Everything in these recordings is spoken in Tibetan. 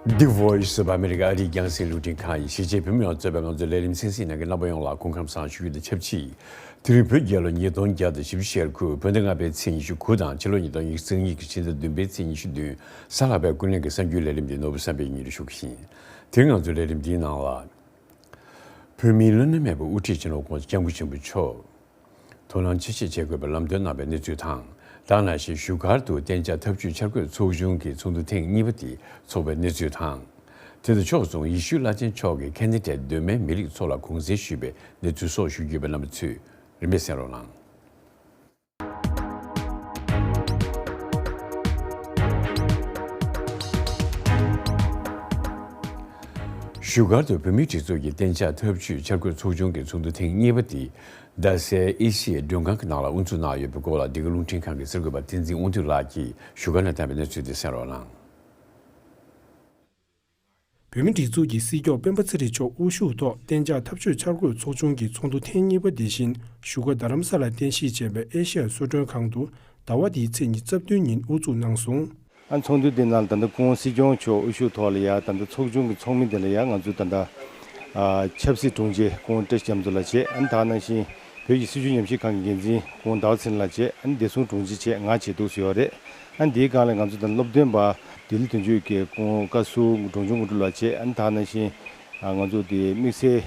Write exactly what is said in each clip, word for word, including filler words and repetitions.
The Voice of America ཨ་རིའི་རྒྱང་སྲིང་རླུང་འཕྲིན་ཁང་ཡིན། གཞིས་བྱེས་བོད་མི་ཡོངས་གཙོས་པའི་ང་ཚོའི་ལས་རིམ་གསན་གཟིགས་གནང་མཁན་རྣམ་པ་ཡོངས་ལ་སྐུ་ཁམས་བཟང་ཞུ་རྒྱུ་དང་ཆབས་ཅིག་དེ་རིང་བོད་རྒྱལ་ལོ་ཉིས་སྟོང་བརྒྱ་དང་བཞི་བཅུ་ཞེ་དགུ་བོད་ཟླ་ལྔ་པའི་ཚེས་ཉི་ཤུ་དགུ་དང་ཕྱི་ལོ་ཉིས་སྟོང་ཉི་ཤུ་རྩ་གཉིས་ཀྱི་ཕྱི་ཟླ་བདུན་པའི་ཚེས་ཉི་ཤུ་བདུན། གཟའ་ལྷག་པའི་ཀུན་གླེང་གི་གསར་འགྱུར་ལས་རིམ་འདི་ནོར་བུ་བསམ་འཕེལ་གྱིས་སྙན་སྒྲོན་ཞུ་གི་ཡིན། དེ་རིང་ང་ཚོའི་ལས་རིམ་འདིའི་ནང་ལ། བོད་མིའི་བླ་ན་མེད་པའི་དབུ་ཁྲིད་སྤྱི་ནོར་༸གོང་ས་༸སྐྱབས་མགོན་ཆེན་པོ་མཆོག་དོ་སྣང་ཆེ་བཞེས་བྱེད་དགོས་པའི་ལམ་སྟོན་གནང་བའི་གནས་ཚུལ་དང་། ད་ག་ནང་བཞིན་བཞུགས་སྒར་དུ་གཏན་འཇགས་འཐབ་ཇུས་འཆར་འགོད་ཚོགས་ཆུང་གི་ཚོགས་འདུ་ཐེངས་གཉིས་པ་དེ་འཚོགས་པའི་གནས་ཚུལ་དང་། དེ་དང་ཕྱོགས་མཚུངས་ཡེ་ཤུ་བླ་ཆེན་མཆོག་གིས་ཁེ་ན་ཌའི་གདོད་མའི་མི་རིགས་ཚོ་ལ་གུང་གསེང་ཞུས་པའི་གནས་ཚུལ་སོགས་ཞུ་རྒྱུ་ཡོད་པས་རྣམ་པ་ཚོས་རིམ་པས་གསན་རོགས་གནང་། བཞུགས་སྒར་དུ་བོད་མིའི་སྒྲིག་འཛུགས་ཀྱི་གཏན་འཇགས་འཐབ་ཇུས་འཆར་འགོད་ཚོགས་ཆུང་གི་ཚོགས་འདུ་ཐེངས་གཉིས་པ་དེ་རྡ་སའི་ཨེ་ཤི་ཡའི་མགྲོན་ཁང་གི་ནང་ལ་དབུ་འཛུགས་གནང་ཡོད་པའི་སྐོར་ལ་འདི་ག་རླུང་འཕྲིན་ཁང་གི་གསར་འགོད་པ་བསྟན་འཛིན་དབང་འདུས་ལགས་ཀྱིས་བཞུགས་སྒར་ནས་བཏང་བའི་གནས་ཚུལ་དེ་གསན་རོགས་གནང་། བོད་མིའི་སྒྲིག་འཛུགས་ཀྱི་སྲིད་སྐྱོང་སྤེན་པ་ཚེ་རིང་མཆོག་དབུ་བཞུགས་ཐོག་གཏན་འཇགས་འཐབ་ཇུས་འཆར་འགོད་ཚོགས་ཆུང་གི་ཚོགས་འདུ་ཐེངས་གཉིས་པ་དེ་བཞིན་བཞུགས་སྒར་རྡ་རམ་ས་ལར་རྟེན་གཞི་བྱས་པའི་ཨེ་ཤ་ཡ་གསོལ་མགྲོན་ཁང་དུ་ཟླ་བ་འདིའི་ཚེས་ཉི་ཤུ་རྩ་བདུན་ཉིན་དབུ་འཛུགས་གནང་སོང་། ཨ་ཚོགས་འདུ་དེ་ནང་ད་ལྟ་སྐུ་ངོ་སྲིད་སྐྱོང་མཆོག་དབུ་བཞུགས་ཐོག་ལ་ཡ་ད་ལྟ་ཚོགས་ཆུང་གི་ཚོགས་མི་དེ་ལ་ཡ་ང་ཚོ་ད་ལྟ་ཨ་ཆབ་སྲིད་དྲུང་ཆེ་སྐུ་ངོ་བཀྲ་ཤིས་རྒྱ་མཚོ་ལགས་བྱས། ཨ་ནི་ད་ག་ནང་བཞིན་བོད་ཀྱི་སྲིད་བྱུས་ཉམས་ཞིབ་ཁང་གི་འགན་འཛིན་སྐུ་ངོ་ཟླ་བ་ཚེ་རིང་ལགས་བྱས། ཨ་ནི་བདེ་སྲུང་དྲུང་ཆེ་བྱས། ང་བྱས་འདུག་སེ་ཡོད་རེད། ཨ་ནི་དེའི་སྒང་ལ་ང་ཚོ་ད་སློབ་སྟོན་པ་ལྡི་ལི་དོན་གཅོད་ཀྱི་སྐུ་ངོ་བཀའ་ཟུར་འབྲོང་ཆུང་དངོས་གྲུབ་ལགས་བྱས། ཨ་ནི་ད་ག་ནང་བཞིན་ང་ཚོ་དེ་དམིགས་བསལ་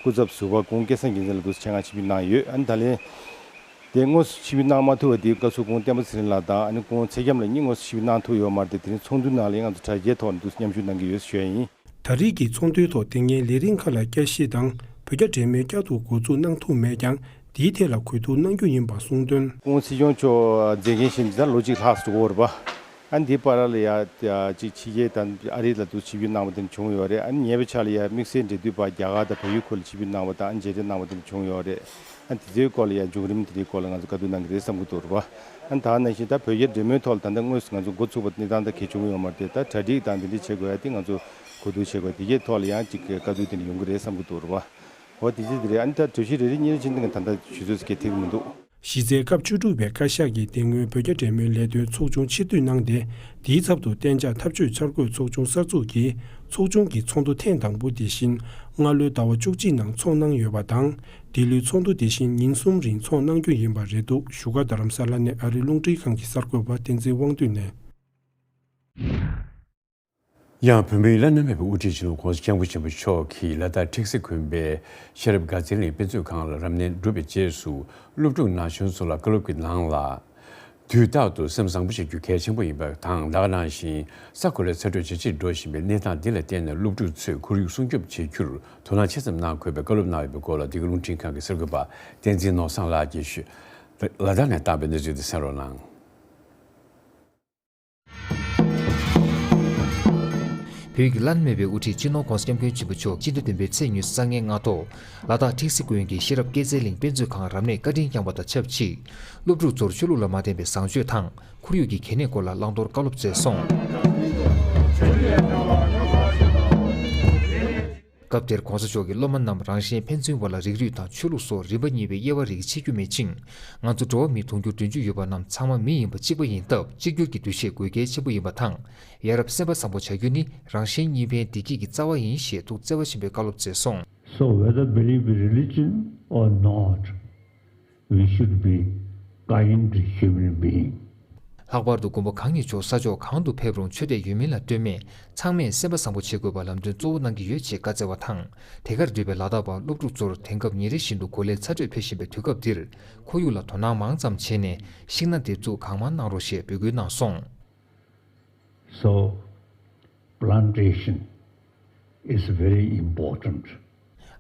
སྐུ་ཚབ་ཟུར་པ་སྐུ་ངོ་སྐལ་བཟང་རྒྱལ་མཚན་ལགས་འདུག་སེ་ཆེད་མངགས་ཆིབས་བསྒྱུར་གནང་ཡོད། ཨ་ནི་ད་ལན་དེ་དངོས་སུ་ཆིབས་བསྒྱུར་གནང་མ་ཐུབ་པ་དེ་བཀའ་ཟུར་སྐུ་ངོ་བསྟན་པ་ཚེ་རིང་ལགས་དང་ཨ་ནི་སྐུ་ངོ་ཚེ་སྐྱབས་ལགས་གཉིས་དངོས་སུ་ཆིབས་བསྒྱུར་གནང་ཐུབ་ཡོད་མ་རེད་དེ། དེ་རིང་ཚོགས་འདུའི་ནང་ལ་ཡང་ང་ཚོ་དྲ་རྒྱའི་ཐོག་ནས་འདུག་སེ་མཉམ་ཞུགས་གནང་གི་ཡོད་ཟེར་ཞུ་ཡ་ཡིན། ད་རེས་ཀྱི་ཚོགས་འདུའི་ཐོག་དེ་སྔའི་ལས་རིམ་ཁག་ལ་བསྐྱར་ཞིབ་དང་བོད་རྒྱ་འབྲེལ་མོལ་བསྐྱར་དུ་འགོ་འཛུགས་གནང་ཐུབ་མེད་ཀྱང་དེའི་ཐད་ལ་གོ་བསྡུར་གནང་རྒྱུ་ཡིན་པ་གསུངས་དོན། སྐུ་ངོ་སྲིད་སྐྱོང་མཆོག་མཛད་འགན་བཞེས་ནས་ད་ལོ་གཅིག་ལྷག་ཙམ་འགྲོ་གི་ཡོད་རེད་པ། ཨ་ནི་དེའི་བར་ལ་ཡ་ཅིག་ཕྱི་རྒྱལ་དང་ཨ་རི་ལ་འདུག་ཆིབས་བསྒྱུར་གནང་བ་དེ་འདྲ་བྱུང་ཡོད་རེད། ཨ་ནི་ཉེ་བའི་ཆར་ལ་ཡ་དམིགས་བསལ་འབྲེལ་མཐུད་པ་རྒྱ་གར་དང་བལ་ཡུལ་ཁུལ་ལ་ཆིབས་བསྒྱུར་གནང་བ་དང་ཨ་ནི་མཇལ་འཕྲད་གནང་བ་དེ་འདྲ་བྱུང་ཡོད་རེད། ཨ་ནི་དེ་ཚོའི་སྐོར་ལ་ཡ་བརྒྱུད་རིམ་དེ་འདྲའི་སྐོར་ལ་ང་ཚོ་བཀའ་བསྡུར་གནང་གི་རེད་བསམ་གྱི་འདུག་རེད་པ། ཨ་ནི་ད་ག་ནང་བཞིན་ད་བོད་རྒྱ་འབྲེལ་མོལ་ཐོག་ལ་ད་ལྟ་དངོས་སུ་ང་ཚོ་འགོ་ཚུགས་པ་གནས་སྟངས་ད་གལ་བྱུང་གི་ཡོད་མ་རེད་དེ། ད་གྲ་སྒྲིག་དང་དེ་འདྲ་བྱེད་དགོས་ཡ་དེ་ང་ཚོ་གོ་བསྡུར་བྱེད་དགོས། དེ་གའི་ཐོག་ལ་ཡང་ཅིག་བཀའ་བསྡུར་དེ་འདྲ་ཡོང་གི་རེད་བསམ་གྱི་འདུག་རེད་པ། འོ་དེ་ཅི་དེ་རེད། ཨ་ནི་ད་གྲོས་གཞི་རེ་རེ་གཉིས་རེ་བྱས་ནས་ད་ལྟ་ཞུ་ཚོད་ཟེར་གྱི་ཐེག་གི་མི་འདུག། གཞི་རྩའི་སྐབས་བཅུ་དྲུག་པའི་བཀའ་ཤག་གིས་དེ་སྔོན་བོད་རྒྱ་འབྲེལ་མོལ་ལས་དོན་ཚོགས་ཆུང་ཕྱིར་བསྡུ་གནང་སྟེ། དེའི་ཚབ་ཏུ་གཏན་འཇགས་འཐབ་ཇུས་འཆར་འགོད་ཚོགས་ཆུང་གསར་འཛུགས་ཀྱིས་ཚོགས་ཆུང་གི་ཚོགས་འདུ་ཐེངས་དང་པོ་དེ་བཞིན་སྔ་ལོའི་ཟླ་བ་བཅུ་གཅིག་ནང་འཚོགས་གནང་ཡོད་པ་དང་། འདི་ལོའི་ཚོགས་འདུ་དེ་བཞིན་ཉིན་གསུམ་རིང་འཚོགས་གནང་རྒྱུ་ཡིན་པ་རེད་འདུག། བཞུགས་སྒར་རྡ་རམ་ས་ལ་ནས་ཨ་རིའི་རླུང་འཕྲིན་ཁང་གི་གསར་འགོད་པ་བསྟན་འཛིན་དབང་འདུས་ནས། ཡང་བོད་མིའི་བླ་ན་མེད་པའི་དབུ་ཁྲིད་སྤྱི་ནོར་༸གོང་ས་༸སྐྱབས་མགོན་ཆེན་པོ་མཆོག་གིས་ལ་དྭགས་ཁྲེགས་སེ་དགོན་པའི་ཤེས་རབ་དགའ་ཚལ་གླིང་དཔེ་མཛོད་ཁང་ལ་རབ་གནས་གྲུབ་པའི་རྗེས་སུ་སློབ་ཕྲུག་ན་གཞོན་ཚོ་ལ་བཀའ་སློབ་ཀྱི་ནང་ལ། དུས་རྟག་ཏུ་སེམས་བཟང་པོ་བྱེད་རྒྱུ་གལ་ཆེན་པོ་ཡིན་པ་དང་། ད་ག་ནང་བཞིན་ས་གོ་ལའི་ཚ་དྲོད་ཇེ་ཆེར་འགྲོ་བཞིན་པའི་གནས་སྟངས་འདི་ལ་བརྟེན་ནས་སློབ་ཕྲུག་ཚོས་ཁོར་ཡུག་སྲུང་སྐྱོབ་བྱེད་རྒྱུར་དོ་སྣང་ཆེ་ཙམ་གནང་དགོས་པའི་བཀའ་སློབ་གནང་ཡོད་པའི་སྐོར་ལ་འདི་ག་རླུང་འཕྲིན་ཁང་གི་གསར་འགོད་པ་བསྟན་འཛིན་ནོར་བཟང་ལགས་ཀྱིས་ཞུས། ལ་དྭགས་ནས་བཏང་པའི་གནས་ཚུལ་དེ་གསན་རོགས་གནང་། བོད་ཀྱི་བླ་ན་མེད་པའི་དབུ་ཁྲིད་སྤྱི་ནོར་༸གོང་ས་༸སྐྱབས་མགོན་ཆེན་པོ་མཆོག་སྤྱི་ཟླ་བདུན་པའི་ཚེས་ཉི་ཤུ་རྩ་ལྔའི་སྔ་དྲོ། ལ་དྭགས་ཁྲེགས་སེ་དགོན་གྱི་ཤེས་རབ་དགའ་ཚལ་གླིང་དཔེ་མཛོད་ཁང་རབ་གནས་བཀའ་དྲིན་བསྐྱངས་པ་དང་ཆབས་ཅིག། སློབ་ཕྲུག་ཚོར་ཆོས་ལུགས་ལ་མ་བརྟེན་པའི་བཟང་སྤྱོད་དང་ཁོར་ཡུག་གི་གལ་གནད་སྐོར་ལ་བླང་དོར་བཀའ་སློབ་སྩལ་སོང་། སྐབས་དེར་༸གོང་ས་མཆོག་གིས་སློབ་མ་རྣམས་རང་གཞན་ཕན་ཚུན་བར་ལ་རིགས་རུས་དང་ཆོས་ལུགས་སོགས་རིམ་པ་གཉིས་པའི་དབྱེ་བ་རིགས་ཕྱེ་རྒྱུ་མེད་ཅིང་། ང་ཚོ་འགྲོ་བ་མི་དུང་ཕྱུར་བདུན་ཅུ་ཡོད་པ་རྣམས་ཚང་མ་མི་ཡིན་པ་གཅིག་པ་ཡིན་སྟབས། གཅིག་གྱུར་གྱི་འདུ་ཤེས་དགོས་གལ་ཆེན་པོ་ཡིན་པ་དང་། ཡ་རབས་སེམས་པ་བཟང་པོ་བྱ་རྒྱུ་ནི་རང་གཞན་གཉིས་ཕན་བདེ་སྐྱིད་ཀྱི་རྩ་བ་ཡིན་ཞེས་ཐུགས་བརྩེ་བ་ཆེན་པོས་བཀའ་སློབ་སྩལ་སོང་། So whether believe in religion or not, we should be kind human being. ལྷག་པར་དུ་མགོན་པོ་གང་ཉིད་མཆོག་ས་ཕྱོགས་གང་དུ་ཕེབས་རུང་ཆོས་དད་ཡོད་མིན་ལ་ལྟོས་མེད་ཚང་མས་སེམས་པ་བཟང་པོ་བྱེད་དགོས་པ་ལམ་སྟོན་གཙོ་བོ་གནང་གི་ཡོད་ཅེས་བཀའ་སྩལ་བ་དང་། དེ་གར་འདུས་པའི་ལ་དྭགས་པ་སློབ་ཕྲུག་ཚོར་དེང་སྐབས་ཉིན་རེ་བཞིན་དུ་གོ་ལའི་ཚ་དྲོད་འཕེལ་བཞིན་པའི་དུས་སྐབས་འདིར་ཁོར་ཡུག་ལ་དོ་སྣང་མང་ཙམ་བྱས་ནས་ཤིང་སྣ་འདེབས་འཛུགས་གང་མང་གནང་རོགས་ཞེས་འབོད་སྐུལ་གནང་སོང་། So, plantation is very important.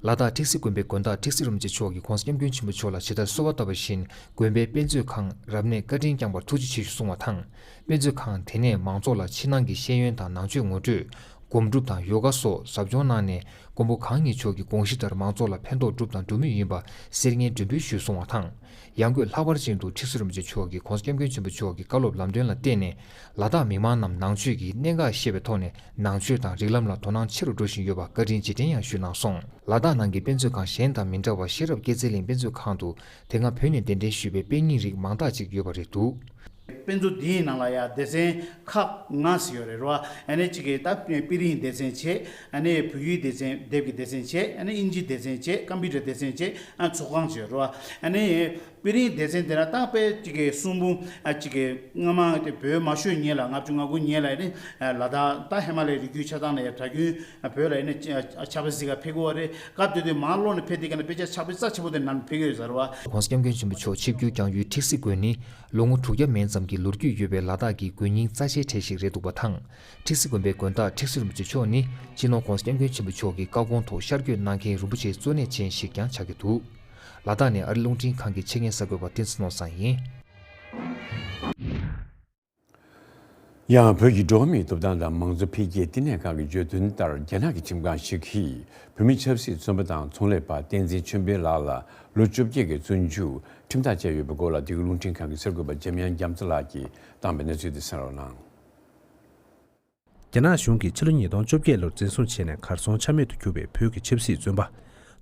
ལ་དྭགས་ཁྲེགས་སེ་དགོན་པའི་དགོན་བདག་ཁྲེགས་སེ་རིན་པོ་ཆེ་མཆོག་གིས་༸གོང་ས་༸སྐྱབས་མགོན་ཆེན་པོ་མཆོག་ལ་ཇི་ལྟར་གསོལ་བ་བཏབ་པ་བཞིན་དགོན་པའི་དཔེ་མཛོད་ཁང་རབ་གནས་བཀའ་དྲིན་བསྐྱངས་པར་ཐུགས་རྗེ་ཆེ་ཞུ་གསུངས་བ་དང་། དཔེ་མཛོད་ཁང་དེ་ནས་མང་ཚོགས་ལ་ཕྱི་ནང་གི་ཤེས་ཡོན་དང་ནང་ཆོས་ངོ་སྤྲོད། སྒོམ་སྒྲུབ་དང་ཡོ་ག་སོགས་ཟབ་སྦྱོང་གནང་ནས། མགོན་པོ་གང་ཉིད་མཆོག་གི་དགོངས་གཞི་ལྟར་མང་ཚོགས་ལ་ཕན་ཐོགས་གྲུབ་དང་འགྲོ་མུས་ཡིན་པ་གསེར་སྙན་མགྲོན་འབོད་ཞུས་གསུངས་བ་དང་། ཡང་སྒོས་ལྷག་པར་ཅན་དུ་ཁྲི་ཟུར་རིན་པོ་ཆེ་མཆོག་གིས་༸གོང་ས་༸སྐྱབས་མགོན་ཆེན་པོ་མཆོག་གི་བཀའ་སློབ་ལམ་སྟོན་ལ་བརྟེན་ནས། ལ་དྭགས་མི་མང་རྣམས་ནང་ཆོས་ཀྱི་གནད་འགག་ཤེས་པའི་ཐོག་ནས་ནང་ཆོས་དང་རིགས་ལམ་ལ་དོ་སྣང་ཆེ་རུ་འགྲོ་བཞིན་ཡོད་པ་བཀའ་དྲིན་རྗེས་དྲན་ཡང་ཞུས་གནང་སོང་། ལ་དྭགས་ནང་གི་དཔེ་མཛོད་ཁང་གཞན་དང་མི་འདྲ་བར་ཤེས་རབ་དགེ་རྩེ་གླིང་དཔེ་མཛོད་ཁང་དུ་དེ་སྔ་བོད་ནས་གདན་འདྲེན་ཞུས་པའི་དཔེ་རྙིང་རིགས་མང་དག་ཅིག་ཡོད་པ་རེད་འདུག། དཔེ་མཛོད་འདིའི་ནང་ལ་ཡ་སྡེ་ཚན་ཁག་ལྔ་ཟེར་ཡོད་རེད་རོ། ཨ་ནི་གཅིག་གི་ད་དཔེ་རིང་སྡེ་ཚན་བྱས། ཨ་ནི་བོད་ཡིག་སྡེ་ཚན་དེབ་ཀྱི་སྡེ་ཚན་བྱས། ཨ་ནི་ཨིན་ཇི་སྡེ་ཚན་བྱས། ཀམ་པུ་ཊར་སྡེ་ཚན་བྱས། ཨ་ཚོགས་ཁང་བྱས་རོ། ཨ་ནི་དཔེ་རིང་སྡེ་ཚན་དེ་ལ་ད་དཔེ་གཅིག་གི་གསུང་འབུམ་ཨ་གཅིག་གི་སྔ་མ་དེ་བོད་མ་ཤོར་ཉིན་ལ་ལྔ་བཅུ་ང་དགུ་ཉིན་ལ་ནི་ལ་དྭགས་ད་ཧི་མ་ལ་ཡའི་རི་རྒྱུད་ཆགས་སྟངས་ལ་ཡ་དྲ་རྒྱུན་བོད་ལ་ཡ་ནི་ཆ་ཕྱག་དཔེ་གཟིགས་ག་ཕེབས་ཀྱི་ཡོད་རེད། སྐབས་དེ་དུས་མར་ལོག་ནས་ཕེབས་དུས་ཀ་ནས་དཔེ་ཆ་ཕྱག་དཔེ་རྩ་ཆེན་པོ་དེ་ནང་ཕེབས་ཀྱི་ཡོད་ཟེར་བ། ༸གོང་ས་༸སྐྱབས་མགོན་ཆེན་པོ་མཆོག་ཆིབས་བསྒྱུར་བསྐྱངས་ཡུལ་ཁྲི་སྲིད་དགོན་ནི་ལོ་ངོ་དྲུག་བརྒྱ་མན་ཙམ་གྱི་ལོ་རྒྱུས་ཡོད་པའི་ལ་དྭགས་ཀྱི་དགོན་རྙིང་རྩ་ཆེའི་གྲས་ཤིག་རེད་འདུག་པ་དང་། ཁྲི་སྲིད་དགོན་པའི་དགོན་བདག་ཁྲི་ཟུར་རིན་པོ་ཆེ་མཆོག་ནི་སྤྱི་ནོར་༸གོང་ས་༸སྐྱབས་མགོན་ཆེན་པོ་མཆོག་གི་བཀའ་དགོངས་ཐོག་ཤར་བསྐྱོད་གནང་མཁན་རིན་པོ་ཆེའི་གཙོ་གནད་ཅན་ཞིག་ཀྱང་ཆགས་ཀྱི་འདུག་ལ་དྭགས་ནས་ཨ་རི་རླུང་འཕྲིན་ཁང་གི་ཆེད་མངགས་གསར་འགོད་པ་བསྟན་འཛིན་ནོར་བཟང་ཡིན། ཡང་བོད་ཀྱི་འགྲོ་བ་མིའི་ཐོབ་ཐང་དང་མང་གཙོ་འཕེལ་རྒྱས་བསྟི་གནས་ཁང་གི་བརྗོད་དོན་ལྟར། རྒྱ་ནག་གི་ཁྲིམས་ཁང་ཞིག་གིས་བོད་མི་ཆབ་སྲིད་བཙོན་པ་དང་ཚོང་ལས་པ་བསྟན་འཛིན་ཆོས་འཕེལ་ལགས་ལ་ལོ་བཅོ་བརྒྱད་ཀྱི་བཙོན་འཇུག་ཁྲིམས་ཐག་བཅད་ཡོད་པའི་སྐོར་ལ། འདི་ག་རླུང་འཕྲིན་ཁང་གི་གསར་འགོད་པ་འཇམ་དབྱངས་རྒྱ་མཚོ་ལགས་ཀྱིས་བཏང་པའི་གནས་ཚུལ་དེ་གསན་རོགས་གནང་། རྒྱ་ནག་གཞུང་གིས་ཕྱི་ལོ་ཉིས་སྟོང་བཅོ་བརྒྱད་ལོར་འཛིན་བཟུང་བྱས་ནས་གར་སོང་ཆ་མེད་དུ་གྱུར་བའི་བོད་ཀྱི་ཆབ་སྲིད་བཙོན་པ།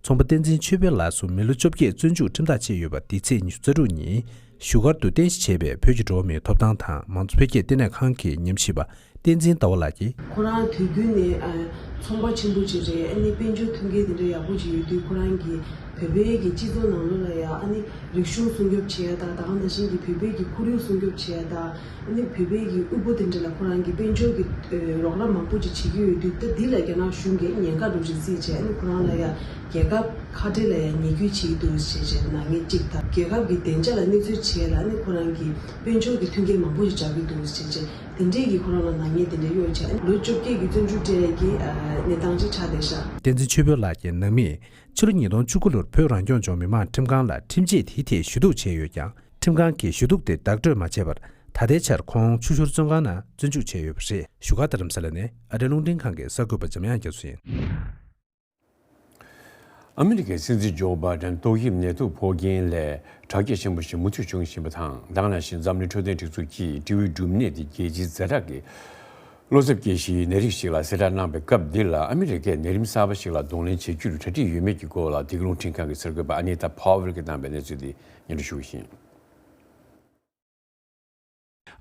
ཚོང་པ་བསྟན་འཛིན་ཆོས་འཕེལ་ལགས་སུ་མི་ལོ་བཅོ་བརྒྱད་བཙོན་འཇུག་ཁྲིམས་ཐག་བཅད་ཡོད་པ། འདི་ཚེས་ཉི་ཤུ་རྩ་དྲུག་ཉིན་བཞུགས་སྒར་དུ་རྟེན་གཞི་བྱས་པའི་བོད་ཀྱི་འགྲོ་བ་མིའི་ཐོབ་ཐང་དང་མང་གཙོ་འཕེལ་རྒྱས་བསྟི་གནས་ཁང་གི་ཉམས་ཞིབ་པ་བསྟན་འཛིན་ཟླ་བ་ལགས་ཀྱིས། ཁོ་རང་དུས་རྒྱུན་ནས་ཨ་ཚོང་པ་ཆེན་པོ་ཅིག་རེད། ཨ་ནི་དཔལ་འབྱོར་མཐུན་རྐྱེན་དེ་འདྲ་ཡག་པོ་ཅིག་ཡོད་དུས། ཁོ་རང་གིས་བོད་པའི་གི་སྤྱི་ཚོགས་ནང་ལོགས་ལ་ཡ་ཨ་ནི་རིག་གཞུང་སྲུང་སྐྱོབ་བྱེད་ཡ་དང་། ད་ག་ནང་བཞིན་གྱི་བོད་པའི་གི་ཁོར་ཡུག་སྲུང་སྐྱོབ་བྱེད་ཡ་དང་། ཨ་ནི་བོད་པའི་གི་དབུལ་པོ་དེ་འདྲ་ལ་ཁོ་རང་གིས་དཔལ་འབྱོར་གྱི་ཨ་རོགས་རམ་མང་པོ་ཅིག་བྱེད་ཀྱི་ཡོད་དུས། ད་འདི་ལ་རྒྱ་ནག་གཞུང་གིས་ཉེན་ཁ་འདྲ་ཅིག་བརྩིས་བྱས། ཨ་ནི་ཁོ་རང་ལ་ཡ་རྒྱལ་ཁབ་ཁ་བྲལ་ལ་ཡ་ཉེས་སྐྱོན་བྱེད་ཀྱི་འདུག་ཞེས་བྱས་ནག་ཉེས་གཅིག་དང་། རྒྱལ་ཁབ་ཀྱི་བདེ་འཇགས་ལ་གནོད་འཚེ་བྱེད་ཡ་ལ་ཨ་ནི་ཁོ་རང་གིས་དཔལ་འབྱོར་གྱི་མཐུན་རྐྱེན་མང་པོ་ཞིག་སྦྱར་གྱི་འདུག་ཞེས་བྱས། དེ་འདྲའི་གི་ཁོ་རང་ལ་ནག་ཉེས་དེ་འདྲ་གཡོགས་བྱས། ལོ་བཅོ་བརྒྱད་ཀྱི་བཙོན་འཇུག་སྤྲད་ཀྱི་ཨ་གནས་སྟངས་ཅིག་ཆགས་བསྡད་ཤག་བསྟན་འཛིན་ཆོས་འཕེལ་ལགས་ཀྱི་ནང་མིས་ཕྱི་ལོ་ཉིས་སྟོང་བཅུ་དགུ་ལོར་བོད་རང་སྐྱོང་ལྗོངས་མི་དམངས་ཁྲིམས་ཁང་ལ་ཁྲིམས་ཆད་དེའི་ཐད་ཞུ་གཏུག་བྱས་ཡོད་ཀྱང་། ཁྲིམས་ཁང་གིས་ཞུ་གཏུག་དེ་བདག་སྤྲོད་མ་བྱས་པར། ད་ལྟའི་ཆར་ཁོང་ཆུ་ཤུར་བཙོན་ཁང་ནང་བཙོན་འཇུག་བྱས་ཡོད་པ་རེད། བཞུགས་སྒར་རྡ་རམ་ས་ལ་ནས་ཨ་རིའི་རླུང་འཕྲིན་ཁང་གི་གསར་འགོད་པ་འཇམ་དབྱངས་རྒྱ་མཚོ་ཡིན། ཨ་མི་རི་ཀའི་སྲིད་འཛིན་ཇོ་བྷའི་ཌེན་ཏོག་དབྱིབས་ནད་དུག་ཕོག་རྐྱེན་ལས་དྲག་སྐྱེད་ཆེན་པོ་ཞིག་མུ་མཐུད་བྱུང་བཞིན་པ་དང་། ད་ག་ནང་བཞིན་འཛམ་གླིང་འཕྲོད་བསྟེན་སྒྲིག་འཛུགས་ཀྱིས་ཊི་བི་འབྲུམ་ནད་དེ་རྒྱལ་སྤྱིའི་ཛ་དྲག་གི་གློ་ཚབས་སྐྱེ་གཞིའི་ནད་རིགས་ཤིག་ལ་གསལ་བསྒྲགས་གནང་བའི་སྐབས་འདི་ལ། ཨ་མི་རི་ཀས་ནད་རིམས་གསར་པ་ཞིག་ལ་གདོང་ལེན་བྱེད་རྒྱུར་གྲ་སྒྲིག་ཡོད་མེད་ཀྱི་སྐོར་ལ། འདི་ག་རླུང་འཕྲིན་ཁང་གི་གསར་འགོད་པ་ཨ་ནི་ཏཱ་ཕཱ་ཝེལ་གྱིས་བཏང་པའི་གནས་ཚུལ་འདི་སྙན་སྒྲོན་ཞུ་བ་ཡིན།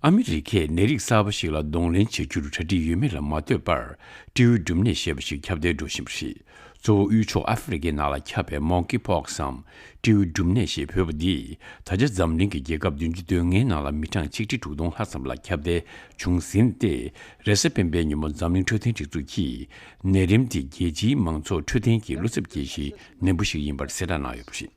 ཨ་མི་རི་ཀས་ནད་རིགས་གསར་པ་ཞིག་ལ་གདོང་ལེན་བྱེད་རྒྱུར་གྲ་སྒྲིག་ཡོད་མེད་ལ་མ་ལྟོས་པར། ཊི་བི་འབྲུམ་ནད་ཞེས་པ་ཞིག་ཁྱབ་གདལ་འགྲོ་བཞིན་པ་རེད། གཙོ་བོ་དབུས་ཕྱོགས་ཨ་ཧྥེ་རི་ཁའི་ནང་ལ་ཁྱབ་པའི་མོང་ཀི་པོག་སམ། ཊི་བི་འབྲུམ་ནད་ཞེས་འབོད་པ་འདིས་ད་ཆ་འཛམ་གླིང་གི་རྒྱལ་ཁབ་བདུན་ཅུ་དོན་ལྔའི་ནང་ལ་མི་གྲངས་ཆིག་ཁྲི་དྲུག་སྟོང་ལྷག་ཙམ་ལ་ཁྱབ་གདལ་བྱུང་ཟིན་ཏེ། རེས་གཟའ་སྤེན་པའི་ཉིན་མོ་འཛམ་གླིང་འཕྲོད་བསྟེན་སྒྲིག་འཛུགས་ཀྱིས་ནད་རིམས་འདི་རྒྱལ་སྤྱིའི་མང་ཚོགས་འཕྲོད་བསྟེན་གྱི་གློ་ཚབས་སྐྱེ་གཞིའི་ནད་འབུ་ཞིག་ཡིན་པར་གསལ་བསྒྲགས་གནང་ཡོད་པ་རེད།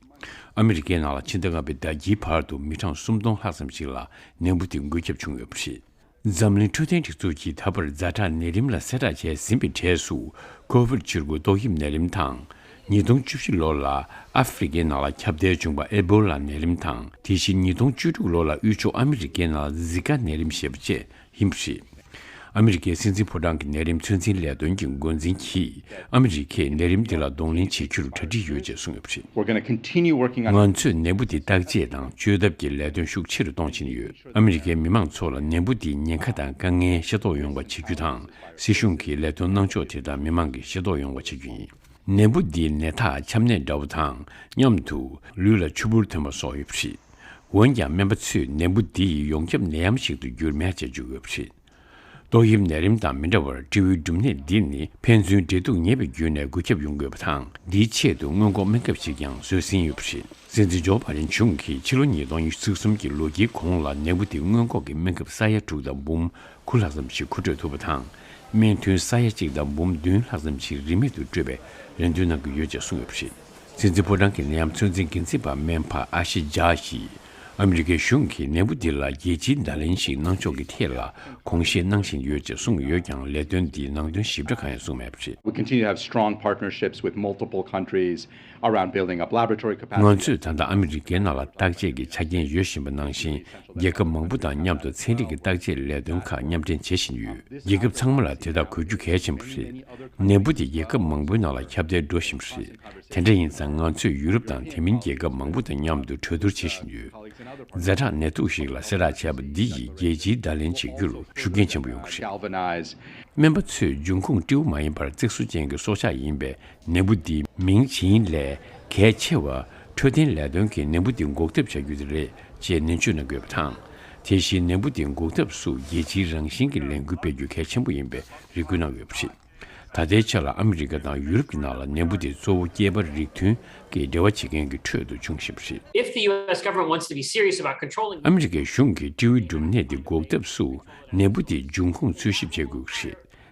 ཨ་མི་རི་ཀའི་ནང་ལ་ཕྱི་ཟླ་ལྔ་པའི་ཟླ་དཀྱིལ་བར་དུ་མི་གྲངས་སུམ་སྟོང་ལྷག་ཙམ་ཞིག་ལ་ནད་འབུ་དེ་འགོས་ཁྱབ་བྱུང་ཡོད་པ་རེད། འཛམ་གླིང་འཕྲོད་བསྟེན་སྒྲིག་འཛུགས་ཀྱིས་ད་བར་ཛ་དྲག་ནད་རིམས་ལ་གསལ་བསྒྲགས་བྱས་ཟིན་པའི་གྲས་སུ། ཀོ་ཝིཌ་བཅུ་དགུ་ཏོག་དབྱིབས་ནད་རིམས་དང་། ཉིས་སྟོང་བཅུ་བཞི་ལོ་ལ་ཨ་ཧྥེ་རི་ཁའི་ནང་ལ་ཁྱབ་གདལ་བྱུང་བ་ཨེ་བྷོ་ལ་ནད་རིམས་དང་། དེ་བཞིན་ཉིས་སྟོང་བཅུ་དྲུག་ལོ་ལ་དབུས་ཕྱོགས་ཨ་མི་རི་ཀའི་ནང་ལ་ཛི་ཀ་ནད་རིམས་ཞེས་པ་བཅས་ཡིན་པ་རེད། ཨ་མི་རི་ཀའི་སྲིད་འཛིན་ཕོ་བྲང་གི་ནད་རིམས་ཚོད་འཛིན་ལས་དོན་གྱི་འགོ་འཛིན་གྱིས། ཨ་མི་རི་ཀས་ནད་རིམས་འདི་ལ་གདོང་ལེན་བྱེད་རྒྱུར་གྲ་སྒྲིག་ཡོད་ཅེས་གསུངས་ཡོད་པ་རེད། We're gonna continue working on ང་ཚོས་ནད་འབུ་འདི་བརྟག་དཔྱད་དང་བཅོས་ཐབས་ཀྱི་ལས་དོན་ཤུགས་ཆེ་རུ་གཏོང་བཞིན་ཡོད། ཨ་མི་རི་ཀའི་མི་མང་ཚོ་ལ་ནད་འབུ་འདིའི་ཉེན་ཁ་དང་དཀའ་ངལ་ཤེས་རྟོགས་ཡོང་བ་བྱེད་རྒྱུ་དང་། སྲིད་གཞུང་གིས་ལས་དོན་གནང་ཕྱོགས་དེ་དག་མི་མང་གིས་ཤེས་རྟོགས་ཡོང་བ་བྱེད་རྒྱུ་ཡིན། ནད་འབུ་འདིའི་ནད་རྟགས་ཆམ་ནད་འདྲ་བོ་དང་མཉམ་དུ་ལུས་ལ་ཆུ་བུར་ཐོན་པ་སོགས་ཡོད་པ་རེད། འོན་ཀྱང་སྨན་པ་ཚོས་ནད་འབུ་འདི་ཡི་ཡོངས་ཁྱབ་ནད་ཡམས་ཤིག་ཏུ་འགྱུར་མེད་ཅེས་བརྗོད་ཡོད་པ་རེད། ཏོག་དབྱིབས་ནད་རིམས་དང་མི་འདྲ་བར་ཊི་བི་འབྲུམ་ནད་འདི་ནི་ཕན་ཚུན་འབྲེལ་གཏུག་ཉེ་བའི་བརྒྱུད་ནས་འགོས་ཁྱབ་ཡོང་དགོས་པ་དང་། འདིའི་ཆེད་དུ་སྔོན་འགོག་སྨན་ཁབ་ཞིག་ཀྱང་བཟོས་ཟིན་ཡོད་པ་རེད། སྲིད་འཛིན་ཇོ་བྷ་ཌེན་གཞུང་གིས་ཕྱི་ལོ་ཉིས་སྟོང་ཉི་ཤུ་རྩ་གསུམ་གྱི་ལོ་དཀྱིལ་གོང་ལ་ནད་འབུ་དེ་སྔོན་འགོག་གི་སྨན་ཁབ་ས་ཡ་དྲུག་དང་འབུམ་དགུ་ལྷག་ཙམ་ཞིག་མཁོ་སྤྲོད་ཐུབ་པ་དང་། སྨན་ཐུན་ས་ཡ་གཅིག་དང་འབུམ་བདུན་ལྷག་ཙམ་ཞིག་རིན་མེད་དུ་སྤྲོད་པའི་རེ་འདུན་གནང་གི་ཡོད་ཅེས་གསུངས་ཡོད་པ་རེད། སྲིད་འཛིན་ཕོ་བྲང་གི་ནད་ཡམས་ཚོད་འཛིན་འགན་འཛིན་པ་སྨན་པ་ཨ་ཤི་ཇཱ་ཡིས། ཨ་མི་རི་ཀའི་གཞུང་གིས་ནད་འབུ་འདི་ལ་རྒྱལ་སྤྱིའི་བརྡ་ལན་ཞིག་གནང་ཕྱོགས་ཀྱི་ཐད་ལ་དགོངས་བཞེས་གནང་བཞིན་ཡོད་ཅེས་གསུངས་ཡོད་ཀྱང་། ལས་དོན་འདིའི་ནང་དོན་ཞིབ་ཕྲ་གང་ཡང་གསུངས་མེད་པ་རེད། We continue to have strong partnerships with multiple countries around building up laboratory capacity. ང་ཚོས་ད་ལྟ་ཨ་མི་རི་ཀའི་ནང་ལ་བརྟག་དཔྱད་ཀྱི་ཆ་རྐྱེན་ཡོད་བཞིན་པ་ནང་བཞིན། རྒྱལ་ཁབ་མང་པོ་དང་མཉམ་དུ་ཚན་རིག་གི་བརྟག་དཔྱད་ལས་དོན་ཁག་མཉམ་འབྲེལ་བྱེད་བཞིན་ཡོད། རྒྱལ་ཁབ་ཚང་མ་ལ་དེ་དག་དགོས་རྒྱུ་གལ་ཆེན་པོ་རེད། ནད་འབུ་དེ་རྒྱལ་ཁབ་མང་པོའི་ནང་ལ་ཁྱབ་གདལ་འགྲོ་བཞིན་པ་རེད། དེ་འདྲ་ཡིན་ཙང་ང་ཚོས་ཡུ་རོབ་དང་དེ་མིན་རྒྱལ་ཁབ་མང་པོ་དང་མཉམ་དུ་གྲོས་བསྡུར་བྱེད་བཞིན་ཡོད། ཛ་དྲག་ནད་དུག་ཞིག་ལ་གསལ་བསྒྲགས་བྱས་པ་འདི་ཡིས་རྒྱལ་སྤྱིའི་བརྡ་ལན་བྱེད་རྒྱུར་ཤུགས་རྐྱེན་ཆེན་པོ་ཡོང་གི་རེད། Galvanize སྨན་པ་ཚོས་འབྱུང་ཁུངས་ཏིའུ་མ་ཡིན་པར་བརྩེགས་སོ་ཅན་གྱི་སྲོག་ཆགས་ཡིན་པས། ནད་འབུ་འདིའི་མིང་ཇི་ཡིན་ལས་གལ་ཆེ་བ། འཕྲོད་བསྟེན་ལས་དོན་གྱིས་ནད་འབུ་འདི་འགོག་ཐབས་བྱ་རྒྱུ་དེ་རེད་ཅེས་ནན་བརྗོད་གནང་དགོས་པ་དང་། དེ་བཞིན་ནད་འབུ་དེ་འགོག་ཐབས་སུ་རྒྱལ་སྤྱིའི་རང་བཞིན་གྱི་ལས་འགུལ་སྤེལ་རྒྱུ་གལ་ཆེན་པོ་ཡིན་པའི་རེ་སྐུལ་གནང་ཡོད་པ་རེད། ད་ལྟའི་ཆ་ལ་ཨ་མི་རི་ཀ་དང་ཡུ་རོབ་ཀྱི་ནང་ལ་ནད་འབུ་དེ་གཙོ་བོ་སྐྱེས་པ་རིགས་མཐུན་གྱི་འབྲེལ་བ་བྱེད་མཁན་གྱི་ཁྲོད་དུ་བྱུང་བཞིན་པ་རེད། If the U S government wants to be serious about controlling ཨ་མི་རི་ཀའི་གཞུང་གིས་སྤྲེའུའི་འབྲུམ་ནད་དེ་འགོག་ཐབས་སུ་ནད་འབུ་དེའི་འབྱུང་ཁུངས་འཚོལ་ཞིབ་བྱེད་དགོས་ཀྱི་